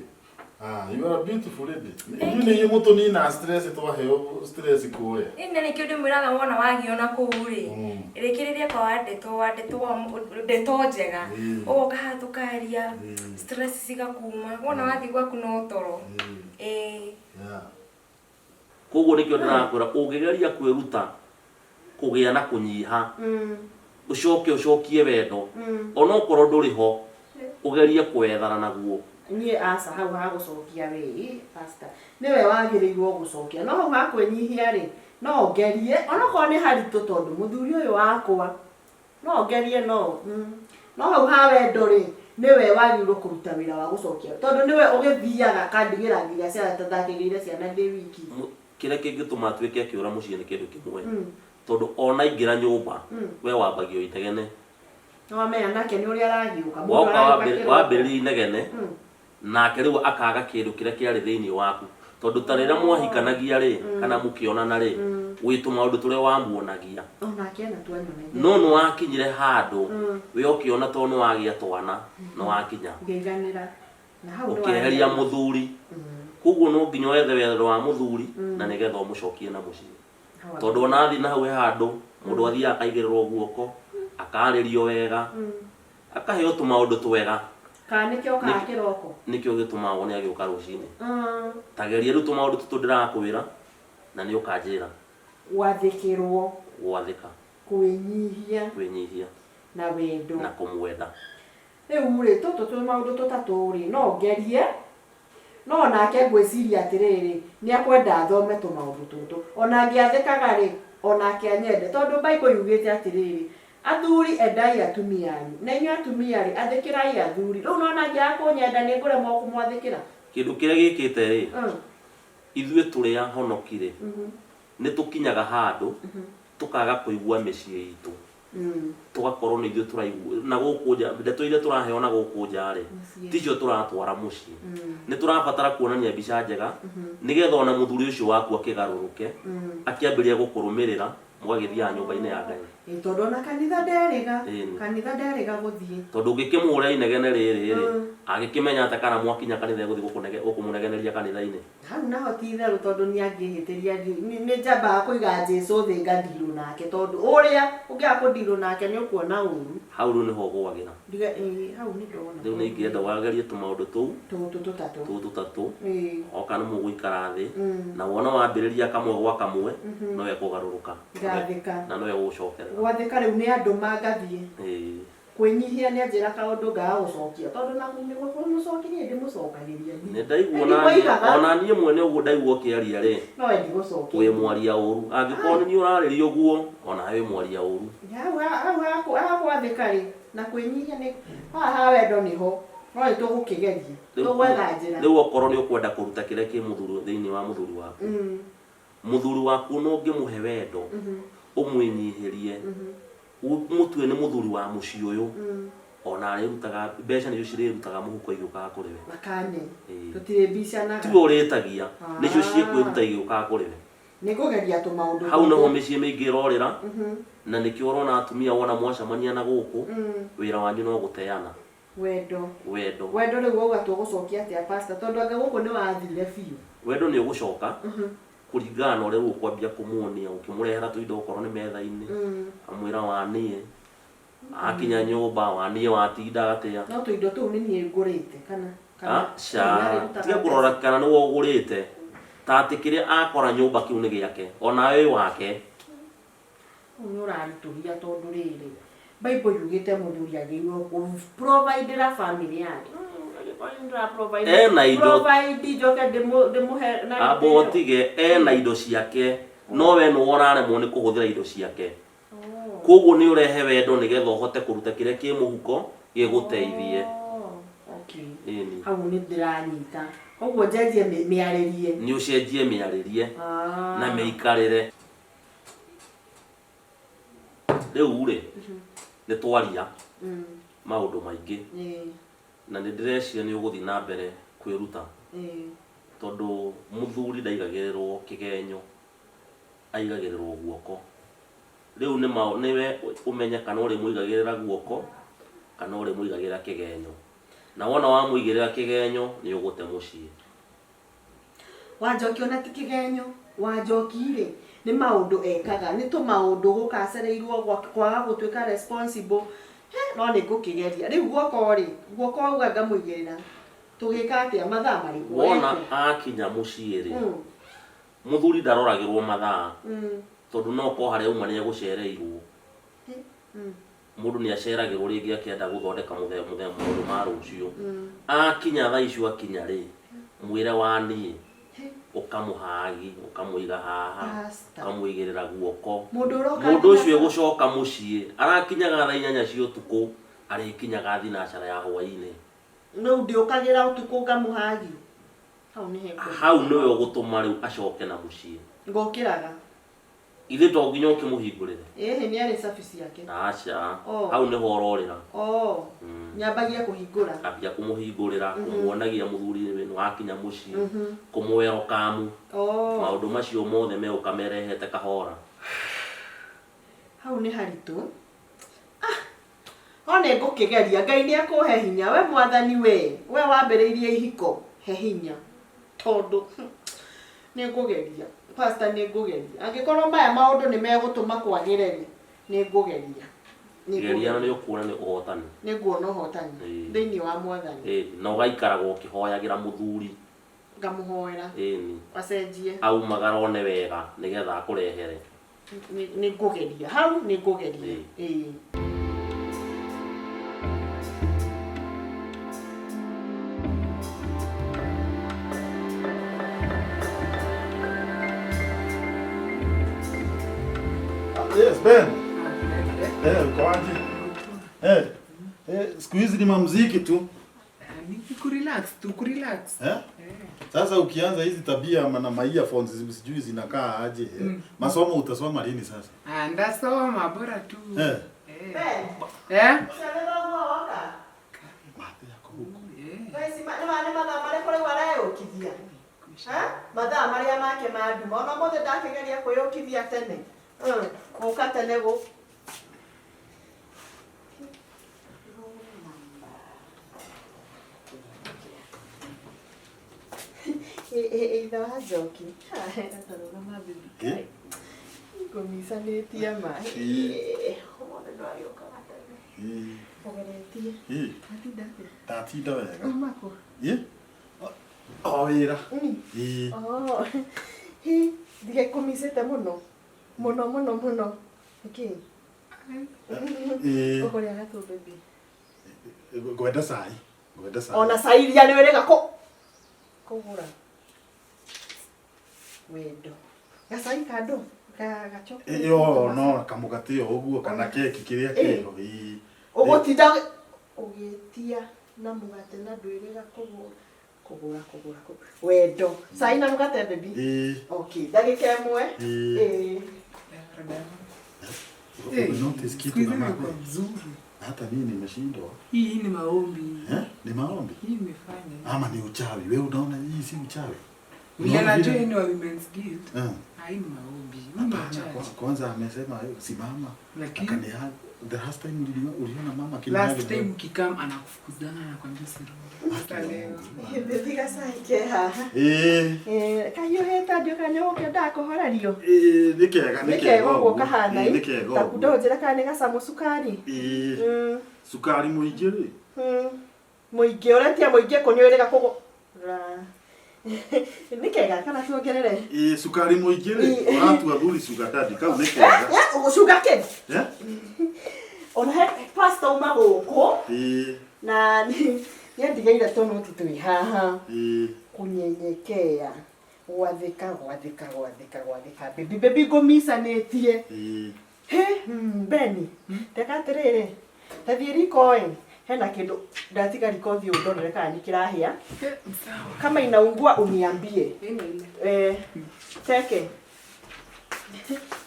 Speaker 2: you are a beautiful lady. Inyuĩ nĩ inyuĩ mũtũninaga stress twaheo stress kũrĩa.
Speaker 3: Ĩĩ na nĩkĩo ndĩmwĩraga wona wagio na kũu rĩ, rĩkĩrĩria kwa wa ndeto njega. Ũgoka haha tũkaria, stress cigakuma. Wona wathiĩ gwaku no toro. Ĩĩ.
Speaker 8: Koguo nĩkĩo ndĩrakwĩra ũngĩgeria kwĩruta Kũgĩa na kũnyiha. Ũcoke ũcokie wendo. Onokorwo ndũrĩ ho, ũgerie kũwethana naguo.
Speaker 1: Niĩ aca hau ha gũcokia rĩ, pastor, nĩwe wagĩrĩirwo gũcokia. No hau ha kwĩnyihia rĩ, no ngerie, onokorwo nĩ haritũ tondũ mũthuri ũyũ wakwa, no ngerie no, no hau ha wendo rĩ, nĩwe wagĩrĩirwo kũruta wĩra wa gũcokia tondũ nĩwe ũgĩthiaga akandigĩra nginya ciana ta ndakĩgĩire ciana ndĩ wiki.
Speaker 8: Kĩrĩa kĩngĩtũma atuĩke akĩũra mũciĩ nĩ kĩndũ kĩmwe, tondũ ona aingĩra nyũmba, we wambagia o inegene.
Speaker 1: Nĩwamenya nake nĩ ũrĩa aragĩũka. Mũndũ
Speaker 8: Woka
Speaker 1: aragĩũka kĩroko.
Speaker 8: Wambĩrĩria inegene, nake rĩu akaga kĩndũ kĩrĩa kĩarĩ thĩinĩ waku. Tondũ ta rĩrĩa mwahikanagia rĩ, kana mũkĩonana rĩ, wĩ tũmaũndũ tũrĩa wamuonagia.
Speaker 1: Onake ena tuanyonagia.
Speaker 8: No nĩwakinyire handũ, we ũkĩona tondũ nĩwagĩa twana, nĩwakinya.
Speaker 1: Ngĩiganĩra. Na hau nĩ
Speaker 8: Ũkĩeheria
Speaker 1: wagĩa.
Speaker 8: Mũthuri. Koguo no nginya wethe wendo wa mũthuri na nĩgetha ũmũcokie na mũciĩ. Tondũ ona athiĩ na hau he handũ mũndũ athiaga akaigĩrĩrwo guoko, akarĩrio wega, akaheo tũmaũndũ twega.
Speaker 1: Kana nĩkĩo okaga kĩroko?
Speaker 8: Nĩkĩo gĩtũmaga wone agĩũka rũcinĩ. Ta geria rĩu tũmaũndũ tũtũ ndĩrakwĩra na nĩ ũkanjĩra.
Speaker 1: Gwathĩkĩrwo.
Speaker 8: Gwathĩka.
Speaker 1: Kwĩnyihia.
Speaker 8: Kwĩnyihia.
Speaker 1: Na wendo.
Speaker 8: Na kũmwenda.
Speaker 1: Rĩu rĩ, tũtũ twĩ maũndũ tũtatũ rĩ, no ngerie, no nake ngwĩciria atĩrĩrĩ, nĩ akwenda thome tũmaũndũ tũtũ. Ona ngĩathĩkaga rĩ, onake anyende. Tondũ Bible yugĩte atĩrĩrĩ, athuri endai atumia anyu, na inyuĩ atumia rĩ, athĩkĩrai athuri. Rĩu nĩwona angĩaga kũnyenda nĩ ngũremwo kũmwathĩkĩra?
Speaker 8: Kĩndũ kĩrĩa gĩkĩte rĩ, ithuĩ tũrĩ ahonoki rĩ, nĩ tũkinyaga handũ tũkaga kũigua mĩciĩ itũ. Tũgakorwo nĩ ithuĩ tũraigua na gũkũ nja, ndeto iria tũraheo na gũkũ nja rĩ, ticio tũratwara mũciĩ. Nĩ tũrabatara kuonania mbica njega nĩgetha ona mũthuri ũcio waku akĩgarũrũke, akĩambĩrĩria gũkũrũmĩrĩra, mũgagĩthiaga nyũmba-inĩ ya Ngai.
Speaker 1: Ĩĩ tondũ ona kanitha nderĩga,
Speaker 8: Ĩni.
Speaker 1: Kanitha nderĩga gũthiĩ.
Speaker 8: Tondũ ũngĩkĩmũhũrĩra inegene rĩrĩ rĩ, angĩkĩmenya atĩa kana mwakinya kanitha egũthiĩ gũkũmũnegeneria kanitha-inĩ?
Speaker 1: Hau naho ti itherũ tondũ niĩ angĩhĩtĩria nĩ njambaga kũiga Jesu thĩ ngandirwo nake tondũ ũrĩa ũngĩaga kũndirwo nake nĩ ũkuona ũru.
Speaker 8: Hau rĩu nĩho ũgũagĩra.
Speaker 1: Ndiga ĩĩ hau nĩ ndona.
Speaker 8: Rĩu nĩ ingĩenda wagerie tũmaũndũ tũu.
Speaker 1: Tũtũ tũtatũ.
Speaker 8: Tũtũ tũtatũ. Oka nĩ mũgũikara thĩ na wona wambĩrĩria kamwe gwa kamwe no ekũgarũrũka.
Speaker 1: Ngathĩka.
Speaker 8: Na no egũgũcokerera.
Speaker 1: Gwathĩka rĩu nĩ andũma ngathiĩ.
Speaker 8: Ĩĩ.
Speaker 1: Kwĩnyihia nĩ anjĩra kaũndũ ngaga gũcokia tondũ na kũmũcokeria ndĩmũcokagĩria niĩ.
Speaker 8: Nĩ ndaigua
Speaker 1: Nĩ
Speaker 8: ona niĩ
Speaker 1: ndimoigaga.
Speaker 8: ona niĩ mwene ũguo ndaigua ũkĩaria rĩ,
Speaker 1: No we ndigũcokia.
Speaker 8: wĩ mwaria ũru. Angĩkorwo nĩ niĩ ũrarĩria ũguo, ona we wĩ mwaria ũru.
Speaker 1: Hau hau ha gwathĩka rĩ na kwĩnyihia nĩ haha ha wendo nĩho no nĩ tũgũkĩgeria. Tũgwetha njĩra.
Speaker 8: Rĩu okorwo nĩ ũkwenda kũruta kĩrĩa kĩ mũthuri thĩinĩ wa mũthuri waku, mũthuri waku no ũngĩmũhe wendo, ũmwĩnyihĩrie, Ũmũtue nĩ mũthuri wa mũciĩ ũyũ, o na arĩrutaga, mbeca nĩcio cirĩrutaga mũhuko igĩũkaga kũrĩ we.
Speaker 1: Makane.
Speaker 8: Ĩĩ.
Speaker 1: Tũtirĩbicanaga.
Speaker 8: Tiwe ũrĩtagia, nĩcio ciĩkwĩruta igĩũkaga kũrĩ we.
Speaker 1: Nĩ ngũgeria tũmaũndũ
Speaker 8: Hau nĩho
Speaker 1: tũtũ.
Speaker 8: mĩciĩ mĩingĩ ĩrorĩra, na nĩkĩo ũrona atumia wona mwacemania na gũkũ, wĩra wanyu no gũteana.
Speaker 1: Wendo.
Speaker 8: Wendo.
Speaker 1: Wendo rĩu wauga tũgũcokia atĩa pastor tondũ anga gũkũ nĩ wathire biũ.
Speaker 8: Wendo nĩ ũgũcoka, kũringana na ũrĩa rĩu ũkwambia kũmuonia ũkĩmũrehera tũindo okorwo nĩ metha-inĩ, amwĩra wanie, akinya nyũmba wanie watinda atĩa.
Speaker 1: No tũindo tũu nĩ niĩ ngũrĩte kana?
Speaker 8: Aca, tiga kũrora kana nĩwe ũgũrĩte, ta atĩ kĩrĩa akora nyũmba kĩu nĩ gĩake, onawe wĩ wake.
Speaker 1: Ũyũ nĩ ũraritũhia tondũ rĩrĩ, Bible yugĩte mũthuri agĩrĩirwo kũ provide ra family yake. Angĩkorwo nĩ ndĩra provide,
Speaker 8: Ena indo.
Speaker 1: provide njoke ndĩmũhe na
Speaker 8: Amba
Speaker 1: gĩtĩo.
Speaker 8: ũtige ena indo ciake no we nĩwe ũraremwo nĩ kũhũthĩra indo ciake. Koguo nĩ ũrehe wendo nĩgetha ũhote kũruta kĩrĩa kĩ mũhuko gĩgũteithie.
Speaker 1: Oh, okay.
Speaker 8: Ĩni.
Speaker 1: Hau nĩ ndĩranyita. Koguo njenjie mĩarĩrie.
Speaker 8: Nĩ ũcenjie mĩarĩrie
Speaker 1: Ah.
Speaker 8: na mĩikarĩre. Rĩu rĩ, nĩ twaria maũndũ maingĩ na nĩ ndĩreciria nĩ ũgũthiĩ na mbere kwĩruta tondũ mũthuri ndaigagĩrĩrwo kĩgenyo, aigagĩrĩrwo guoko. Rĩu nĩwe ũmenye kana ũrĩmũigagĩrĩra guoko kana ũrĩmũigagĩrĩra kĩgenyo. Na wona wamũigĩrĩra kĩgenyo nĩ ũgũte mũciĩ.
Speaker 1: Wanjoki ona ti kĩgenyo, Wanjoki rĩ, nĩ maũndũ ekaga, nĩ tũmaũndũ gũka acereirwo kwaga gũtuĩka responsible, he no nĩ ngũkĩgeria. Rĩu guoko rĩ, guoko wauga ngamũigĩrĩra, tũgĩka atĩa, mathaa marĩkũ?
Speaker 8: Wona akinya mũciĩ rĩ, mũthuri ndaroragĩrwo mathaa. Tondũ no korwo harĩa auma nĩ egũcereirwo. Mũndũ nĩ aceragĩrwo rĩngĩ akĩenda gũthondeka mũthe mũthe maũndũ ma rũciũ. Akinya thaa icio akinya rĩ, mwĩre wa niĩ, ũkamũhagi, ũkamũiga haha,
Speaker 1: Pastor.
Speaker 8: ũkamũigĩrĩra guoko.
Speaker 1: Mũndũ ũroka
Speaker 8: Mũndũ ũcio
Speaker 1: nginya-
Speaker 8: egũcoka mũciĩ, arakinyaga thaa inyanya cia ũtukũ, arĩkinyaga thinacara ya hwainĩ.
Speaker 1: Rĩu ndiũkagĩra ũtukũ ngamũhagi. Hau nĩ hekũ.
Speaker 8: Hau nĩwe ũgũtũma rĩu acoke na mũciĩ.
Speaker 1: Ngũkĩraga.
Speaker 8: Ithe to nginya ũkĩmũhingũrĩre.
Speaker 1: Ĩhĩ nĩ arĩ cabi ciake.
Speaker 8: Aca.
Speaker 1: Oh.
Speaker 8: Hau nĩho ũrorĩra.
Speaker 1: Oh. Nyambagia kũhingũra.
Speaker 8: Ambia kũmũhingũrĩra, kũmuonagia mũthuri nĩ wakinya mũciĩ, kũmũwerokamu.
Speaker 1: Oh.
Speaker 8: Maũndũ macio mothe megũka merehete kahora.
Speaker 1: Hau nĩ haritũ. Ah. O nĩ ngũkĩgeria. Ngai nĩ ekũhe hinya. We mwathani we. We wambĩrĩirie ihiko. He hinya. Tondũ nĩ ngũgeria. Pastor nĩ ngũgeria. Angĩkorwo maya maũndũ nĩ megũtũma kwagĩre rĩ, nĩ ngũgeria. Nĩ
Speaker 8: Geria na
Speaker 1: ngũgeria.
Speaker 8: nĩ ũkuona nĩ ũhotani.
Speaker 1: Nĩ nguona ũhotani
Speaker 8: Ĩĩ.
Speaker 1: thĩinĩ wa mwathani.
Speaker 8: Ĩni, na ũgaikaraga ũkĩhoyagĩra mũthuri.
Speaker 1: Ngamũhoera
Speaker 8: Ĩni.
Speaker 1: acenjie.
Speaker 8: Aumagara one wega nĩgetha akũrehere.
Speaker 1: Nĩ ngũgeria. Hau nĩ ngũgeria. Ĩĩ.
Speaker 2: Yes, Ben. Eh, uko aje? Eh. Eh, siku hizi ni mamuziki tu.
Speaker 7: Ni kurelax tu, kurelax.
Speaker 2: Eh? Sasa ukianza hizi tabia na ma earphones sijui zinakaa aje. Eh? Masomo utasoma lini sasa?
Speaker 7: Ah, ndasoma bora tu.
Speaker 2: Eh.
Speaker 7: Eh.
Speaker 1: Ben,
Speaker 7: Eh?
Speaker 1: ũcio nĩ thoguo woka?
Speaker 2: Mate yako huko.
Speaker 7: Eh.
Speaker 1: Thaa ici nĩ mathaa marĩkũ rĩu areyũkithia? Ha? Mathaa marĩa make ma nduma. Ona ũmũthĩ ndakĩgeria kwĩyũkithia tene. Gũka tene gũ. Ithe wa Njoki. Atarũgama bibi.
Speaker 2: Eh?
Speaker 1: Ngũmicanĩtie ma.
Speaker 2: Ĩĩ.
Speaker 1: Ũmũthĩ ndwagĩũkaga tene.
Speaker 2: Eh.
Speaker 1: Ũgeretie.
Speaker 2: Eh.
Speaker 1: Watinda atĩa?
Speaker 2: Ndatinda wega.
Speaker 1: Uma kũ?
Speaker 2: Eh? O wĩra. Eh.
Speaker 1: Oh, hi, ndige kũmicĩte mũno mũno mũno mũno nĩkĩ
Speaker 2: Eh.
Speaker 1: ũkũrĩa gatũ baby
Speaker 2: Ngwenda cai. Ngwenda cai.
Speaker 1: ona cai iria nĩ wĩrĩga kũ kũgũra wendo gacai kandũ gacoko
Speaker 2: Ĩyo no kamũgate o ũguo kana keki kĩrĩa kĩho. Ĩĩ.
Speaker 1: ũgũtinda ũgĩtia na mũgate na ndwĩrĩga kũgũra kũgũra kũgũra kũgũra wendo cai na mũgate baby
Speaker 2: Ĩĩ.
Speaker 1: okay ndagĩka ĩmwe
Speaker 2: Ĩĩ.
Speaker 1: ĩĩ
Speaker 7: Eh,
Speaker 2: Umenotice
Speaker 7: siku
Speaker 2: kitu
Speaker 7: hizi
Speaker 2: na
Speaker 7: nimekuwa
Speaker 2: mawe.
Speaker 7: mzuri.
Speaker 2: Hata mimi nimeshindwa.
Speaker 7: Hii ni maombi.
Speaker 2: Eh? Ni maombi.
Speaker 7: Hii imefanya.
Speaker 2: Ama ni uchawi? Wewe unaona hii si uchawi?
Speaker 7: Vile
Speaker 2: Unaona
Speaker 7: najua
Speaker 2: vile-
Speaker 7: hii ni wa Women's Guild.
Speaker 2: Eh.
Speaker 7: Ah, hii ni maombi. Hii ni
Speaker 2: Hapana,
Speaker 7: church.
Speaker 2: kwanza amesema eh, simama.
Speaker 7: Lakini
Speaker 2: Akanihaga. The last time uliona mama akinihaga.
Speaker 7: last time ukikam anakufukuzana anakwambia usirudi. Sasa leo.
Speaker 1: baby gacai ke haha
Speaker 2: Eh.
Speaker 1: Kahiũhĩte ndiũ kana nĩ ũgũkĩendaga kũhorerio
Speaker 2: Eh, nĩ kega
Speaker 1: nĩ kega ũguo kahana
Speaker 2: Ĩĩ, nĩ kega
Speaker 1: ta
Speaker 2: ũguo.
Speaker 1: kunda ũnjĩre kana nĩ gacamu cukari
Speaker 2: Ĩĩ.
Speaker 1: Mm,
Speaker 2: Cukari mũingĩ rĩ.
Speaker 1: Mũingĩ ũretia mũingĩ kũnyuĩrĩga kũgũra nĩ kega kana tuongerere
Speaker 2: Ĩĩ, cukari mũingĩ rĩ.
Speaker 1: Ĩĩ.
Speaker 2: Ũratua thuri sugar daddy kau nĩ kega.
Speaker 1: Ũgũcuga kĩ
Speaker 2: Eh?
Speaker 1: ona he pasta uma gũkũ
Speaker 2: Ĩĩ.
Speaker 1: na nĩandigĩire tũnoti twĩ haha
Speaker 2: Ĩĩ.
Speaker 1: kũnyenyekea gwathĩka gwathĩka gwathĩka gwathĩka baby baby ngũmicanĩtie
Speaker 2: Ĩĩ.
Speaker 1: He, Beni, teka atĩrĩrĩ, ta thiĩ riko ĩ, hena kĩndũ ndatiga riko thiĩ ũndorere kana nĩ kĩrahĩa.
Speaker 7: Eh, sawa.
Speaker 1: Kama inaungua uniambie.
Speaker 7: Ina ile.
Speaker 1: Eh, teke.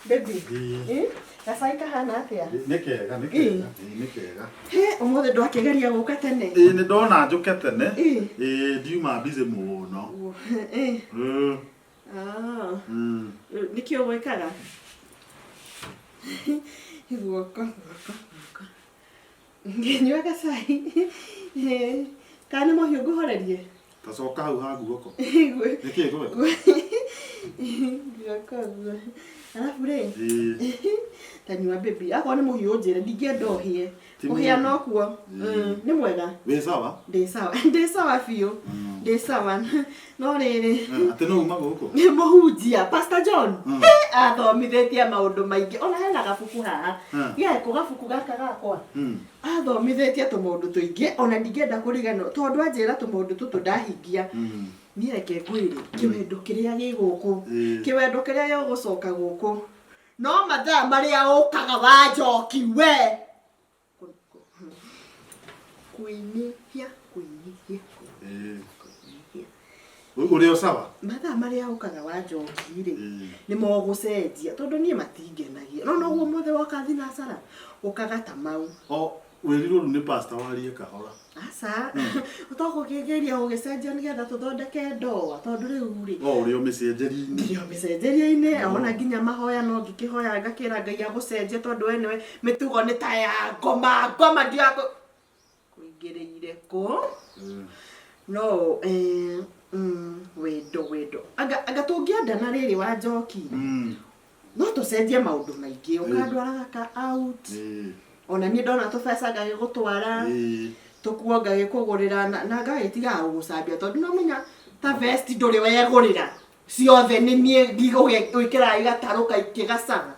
Speaker 1: Baby,
Speaker 2: Ĩĩ.
Speaker 1: eh, gacai kahana atĩa?
Speaker 2: Nĩ kega nĩ kega. Ĩĩ, nĩ kega.
Speaker 1: He, ũmũthĩ ndwakĩgeria gũka tene.
Speaker 2: Ĩĩ, nĩ ndona njũke tene.
Speaker 1: Ĩĩ.
Speaker 2: Ĩĩ, ndiuma busy mũno.
Speaker 1: Eh,
Speaker 2: Mm.
Speaker 1: ah,
Speaker 2: Mm.
Speaker 1: nĩkĩ ũgwĩkaga? Guoko, guoko, guoko. Ngĩnyua gacai. Eh, Kana nĩ mũhiũ ngũhorerie?
Speaker 2: Ta coka hau ha guoko.
Speaker 1: Guoko.
Speaker 2: Nĩ kĩ gweka?
Speaker 1: Guoko guo. Arabu rĩ,
Speaker 2: Ĩĩ.
Speaker 1: tanyua baby. Akorwo nĩ mũhiũ ũnjĩre ndingĩenda ũhĩe.
Speaker 2: Ti
Speaker 1: Kũhĩa
Speaker 2: mũhiũ.
Speaker 1: nokuo.
Speaker 2: Ĩĩ.
Speaker 1: Nĩ mwega.
Speaker 2: Wĩ sawa?
Speaker 1: Ndĩ sawa. Ndĩ sawa biũ. Ndĩ sawa. No rĩrĩ.
Speaker 2: Atĩ no uma gũkũ?
Speaker 1: Nĩ mũhunjia Pastor John. Athomithĩtie maũndũ maingĩ ona hena gabuku haha. Geko gabuku gaka gakwa. Athomithĩtie tũmaũndũ tũingĩ ona ndingĩenda kũriganĩrwo tondũ anjĩra tũmaũndũ tũtũ ndahingia. Niĩ reke ngwĩre kĩwendo kĩrĩa gĩ gũkũ. Kĩwendo kĩrĩa gĩgũcoka gũkũ. No mathaa marĩa ũkaga wa njoki we. Kwĩnyihia, kwĩnyihia, kwĩnyihia.
Speaker 2: Ũrĩ o sawa?
Speaker 1: Mathaa marĩa ũkaga wa njoki rĩ, nĩ mogũcenjia tondũ niĩ matingenagia. No noguo mũthĩ woka thinacara ũkaga ta mau.
Speaker 2: O wĩrirwo rĩu nĩ pastor warie kahora.
Speaker 1: Aca, tũgũkĩgeria gũgĩcenjia nĩgetha tũthondeke ndoa tondũ rĩu rĩ
Speaker 2: O ũrĩ o mĩcenjerie-inĩ.
Speaker 1: Ndĩ o mĩcenjerie-inĩ ona nginya mahoya no ngĩkĩhoya ngakĩra Ngai agũcenjie tondũ we nĩwe mĩtugo nĩ ta ya ngoma ngoma ndiakũ kũingĩrĩire kũ no wendo wendo anga anga tũngĩendana rĩrĩ wa njoki no tũcenjie maũndũ maingĩ ũkandwaraga ka out ona niĩ ndona tũbeca ngagĩgũtwara tũkuo ngagĩkũgũrĩra na ngagĩtigaga gũgũcambia tondũ no menya ta vest ndũrĩ wegũrĩra ciothe nĩ niĩ ngigũgĩkĩraga igatarũka ikĩgacaga.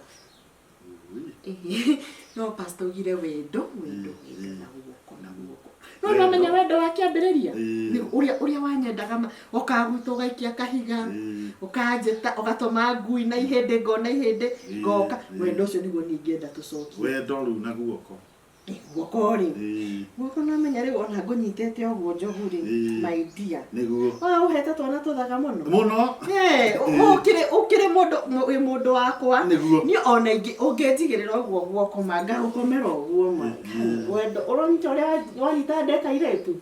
Speaker 1: No pastor augire wendo wendo wendo na guoko na guoko no no menya wendo wa kĩambĩrĩria nĩ ũrĩa ũrĩa wanyendaga ma ũkagwitũ ũgaikia kahiga ũkanjĩta ũgatũma ngui na ihĩndĩ ngona ihĩndĩ ngoka wendo ũcio nĩguo niĩ ingĩenda tũcokie.
Speaker 2: Wendo rĩu na guoko.
Speaker 1: Guoko rĩ guoko no menya rĩu ona ngũnyitĩte ũguo njogu rĩ my dear.
Speaker 2: Nĩguo.
Speaker 1: Wa ũhete twana tũthaka mũno.
Speaker 2: Mũno.
Speaker 1: Ũkĩrĩ ũkĩrĩ mũndũ wĩ mũndũ wakwa.
Speaker 2: Nĩguo.
Speaker 1: Niĩ ona ingĩ ũngĩnjigĩrĩra ũguo guoko ma ngagũkomera ũguo ma. Wendo ũronyita ũrĩa wanyita ndeka irĩtu.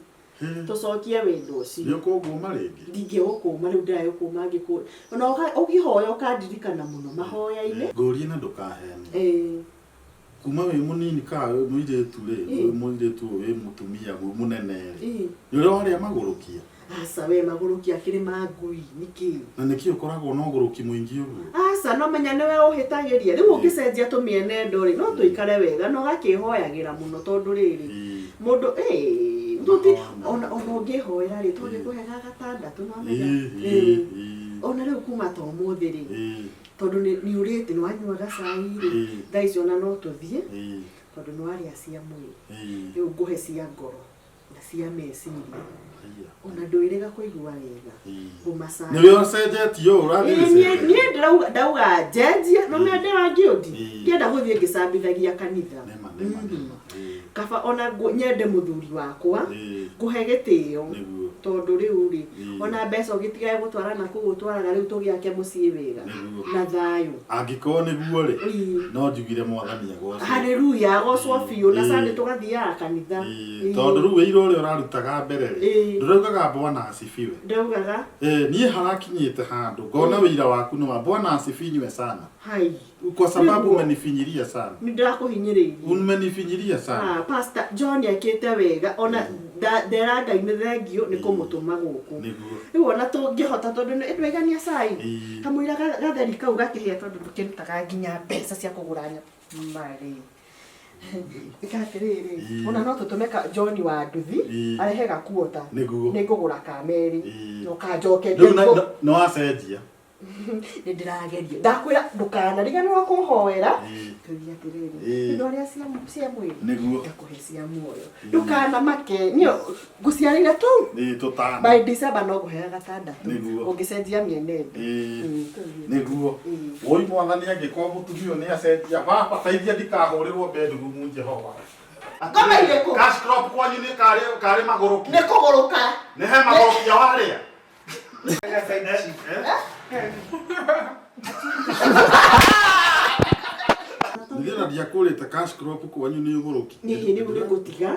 Speaker 1: Tũcokie wendo ũcio.
Speaker 2: Nĩ ũkũngũma rĩngĩ?
Speaker 1: Ndingĩgũkũma rĩu ndĩragĩkũma ngĩkũ. Ona ũngĩhoya ũkandirikana mũno mahoya-inĩ.
Speaker 2: Ngũrie na ndũkahenie. Kuma wĩ mũnini ka wĩ mũirĩtu rĩ, wĩ mũirĩtu ũyũ wĩ mũtumia wĩ mũnene rĩ, nĩ ũrĩ warĩa magũrũkia?
Speaker 1: Aca we magũrũkia akĩrĩ ma ngui nĩkĩ?
Speaker 2: Na nĩkĩ ũkoragwo na ũgũrũki mũingĩ ũguo?
Speaker 1: Aca no menya nĩwe ũhĩtagĩria. Rĩu ũngĩcenjia tũmĩenendo rĩ, no tũikare wega na ũgakĩhoyagĩra mũno tondũ rĩrĩ, mũndũ tũti ona ona ũngĩhoera rĩ, tũgĩkũhe ga gatandatũ no menya. Ona rĩu kuma ta ũmũthĩ rĩ, tondũ nĩ ũrĩte nĩ wanyuaga cai rĩ, thaa ici ona no tũthiĩ tondũ nĩ warĩa cia mwĩrĩ. Rĩu ngũhe cia ngoro na cia meciria. Ona ndwĩrĩga kũigua wega. Ngũmacaria.
Speaker 2: Nĩwe ũcenjetie ũũ ũrathiĩ gũcenjia?
Speaker 1: Niĩ ndĩrauga ndauga njenjie no menya ndĩrangĩũndi. Ndienda gũthiĩ ngĩcambithagia kanitha. Kaba ona nyende mũthuri wakwa ngũhe gĩtĩo tondũ rĩu rĩ ona mbeca ũgĩtigage gũtwara na kũu ũtwaraga rĩu tũgĩake mũciĩ wega na thayũ.
Speaker 2: Angĩkorwo nĩguo rĩ no njugire mwathani agocwo.
Speaker 1: Haleluya agocwo biũ na Sunday tũgathiaga kanitha.
Speaker 2: Tondũ rĩu wĩira ũrĩa ũrarutaga mbere rĩ ndũraugaga Bwana asifiwe.
Speaker 1: Ndaugaga.
Speaker 2: Niĩ harakinyĩte handũ ngona wĩira waku nĩ wa Bwana asifiwe sana.
Speaker 1: Hai.
Speaker 2: Kwa sababu umenifinyiria sana.
Speaker 1: Nĩ ndĩrakũhinyĩrĩirie.
Speaker 2: Umenifinyiria sana.
Speaker 1: Ah, Pastor John ekĩte wega ona ndera Ngai nĩ thengiũ nĩ kũmũtũma gũkũ.
Speaker 2: Nĩguo.
Speaker 1: Rĩu ona tũngĩhota tondũ nĩ ndwaigania cai. Kamũira gatheri kau gakĩhĩa tondũ ndũkĩrutaga nginya mbeca cia kũgũra nyama rĩ. Ĩka atĩrĩrĩ, ona no tũtũme ka John wa nduthi arehe gakuota.
Speaker 2: Nĩguo.
Speaker 1: Nĩ ngũgũra ka merĩ. Na ũkanjokeria.
Speaker 2: Rĩu nĩ wacenjia.
Speaker 1: Nĩ ndĩrageria. Ndakwĩra ndũkanariganĩrwo kũhoera. Tũthiĩ atĩrĩrĩ, indo arĩa cia mwĩrĩ.
Speaker 2: Nĩguo.
Speaker 1: Ngakũhe cia muoyo. Ndũkanamake, niĩ ngũciarĩire tu.
Speaker 2: Tũtano.
Speaker 1: By December no ngũheaga gatandatũ.
Speaker 2: Nĩguo.
Speaker 1: Ũngĩcenjia mĩenendo.
Speaker 2: Nĩguo. Woi mwathani angĩkorwo mũtumia ũyũ nĩ acenjia, baba teithia ndikahũrĩrwo bedroom Jehova.
Speaker 1: Ngoma irĩkũ?
Speaker 2: Cash crop kwanyu nĩ karĩ magũrũki.
Speaker 1: Nĩ kũgũrũka.
Speaker 2: Nĩ he magũrũkia warĩa. Nĩgetha ndiakũrĩte cash crop kwanyu nĩ ũgũrũki.
Speaker 1: Niĩ rĩu nĩ ngũtiga.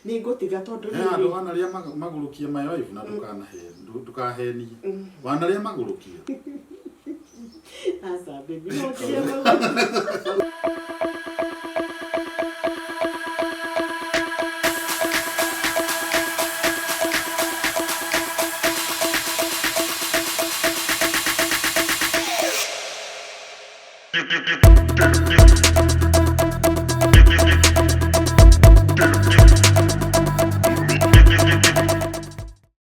Speaker 1: Nĩ ngũtiga tondũ
Speaker 2: He handũ wanarĩa magũrũkia my wife na ndũkahenie. Wanarĩa magũrũkia.
Speaker 1: Aca baby, no ngĩrĩa magũrũkia.
Speaker 9: You.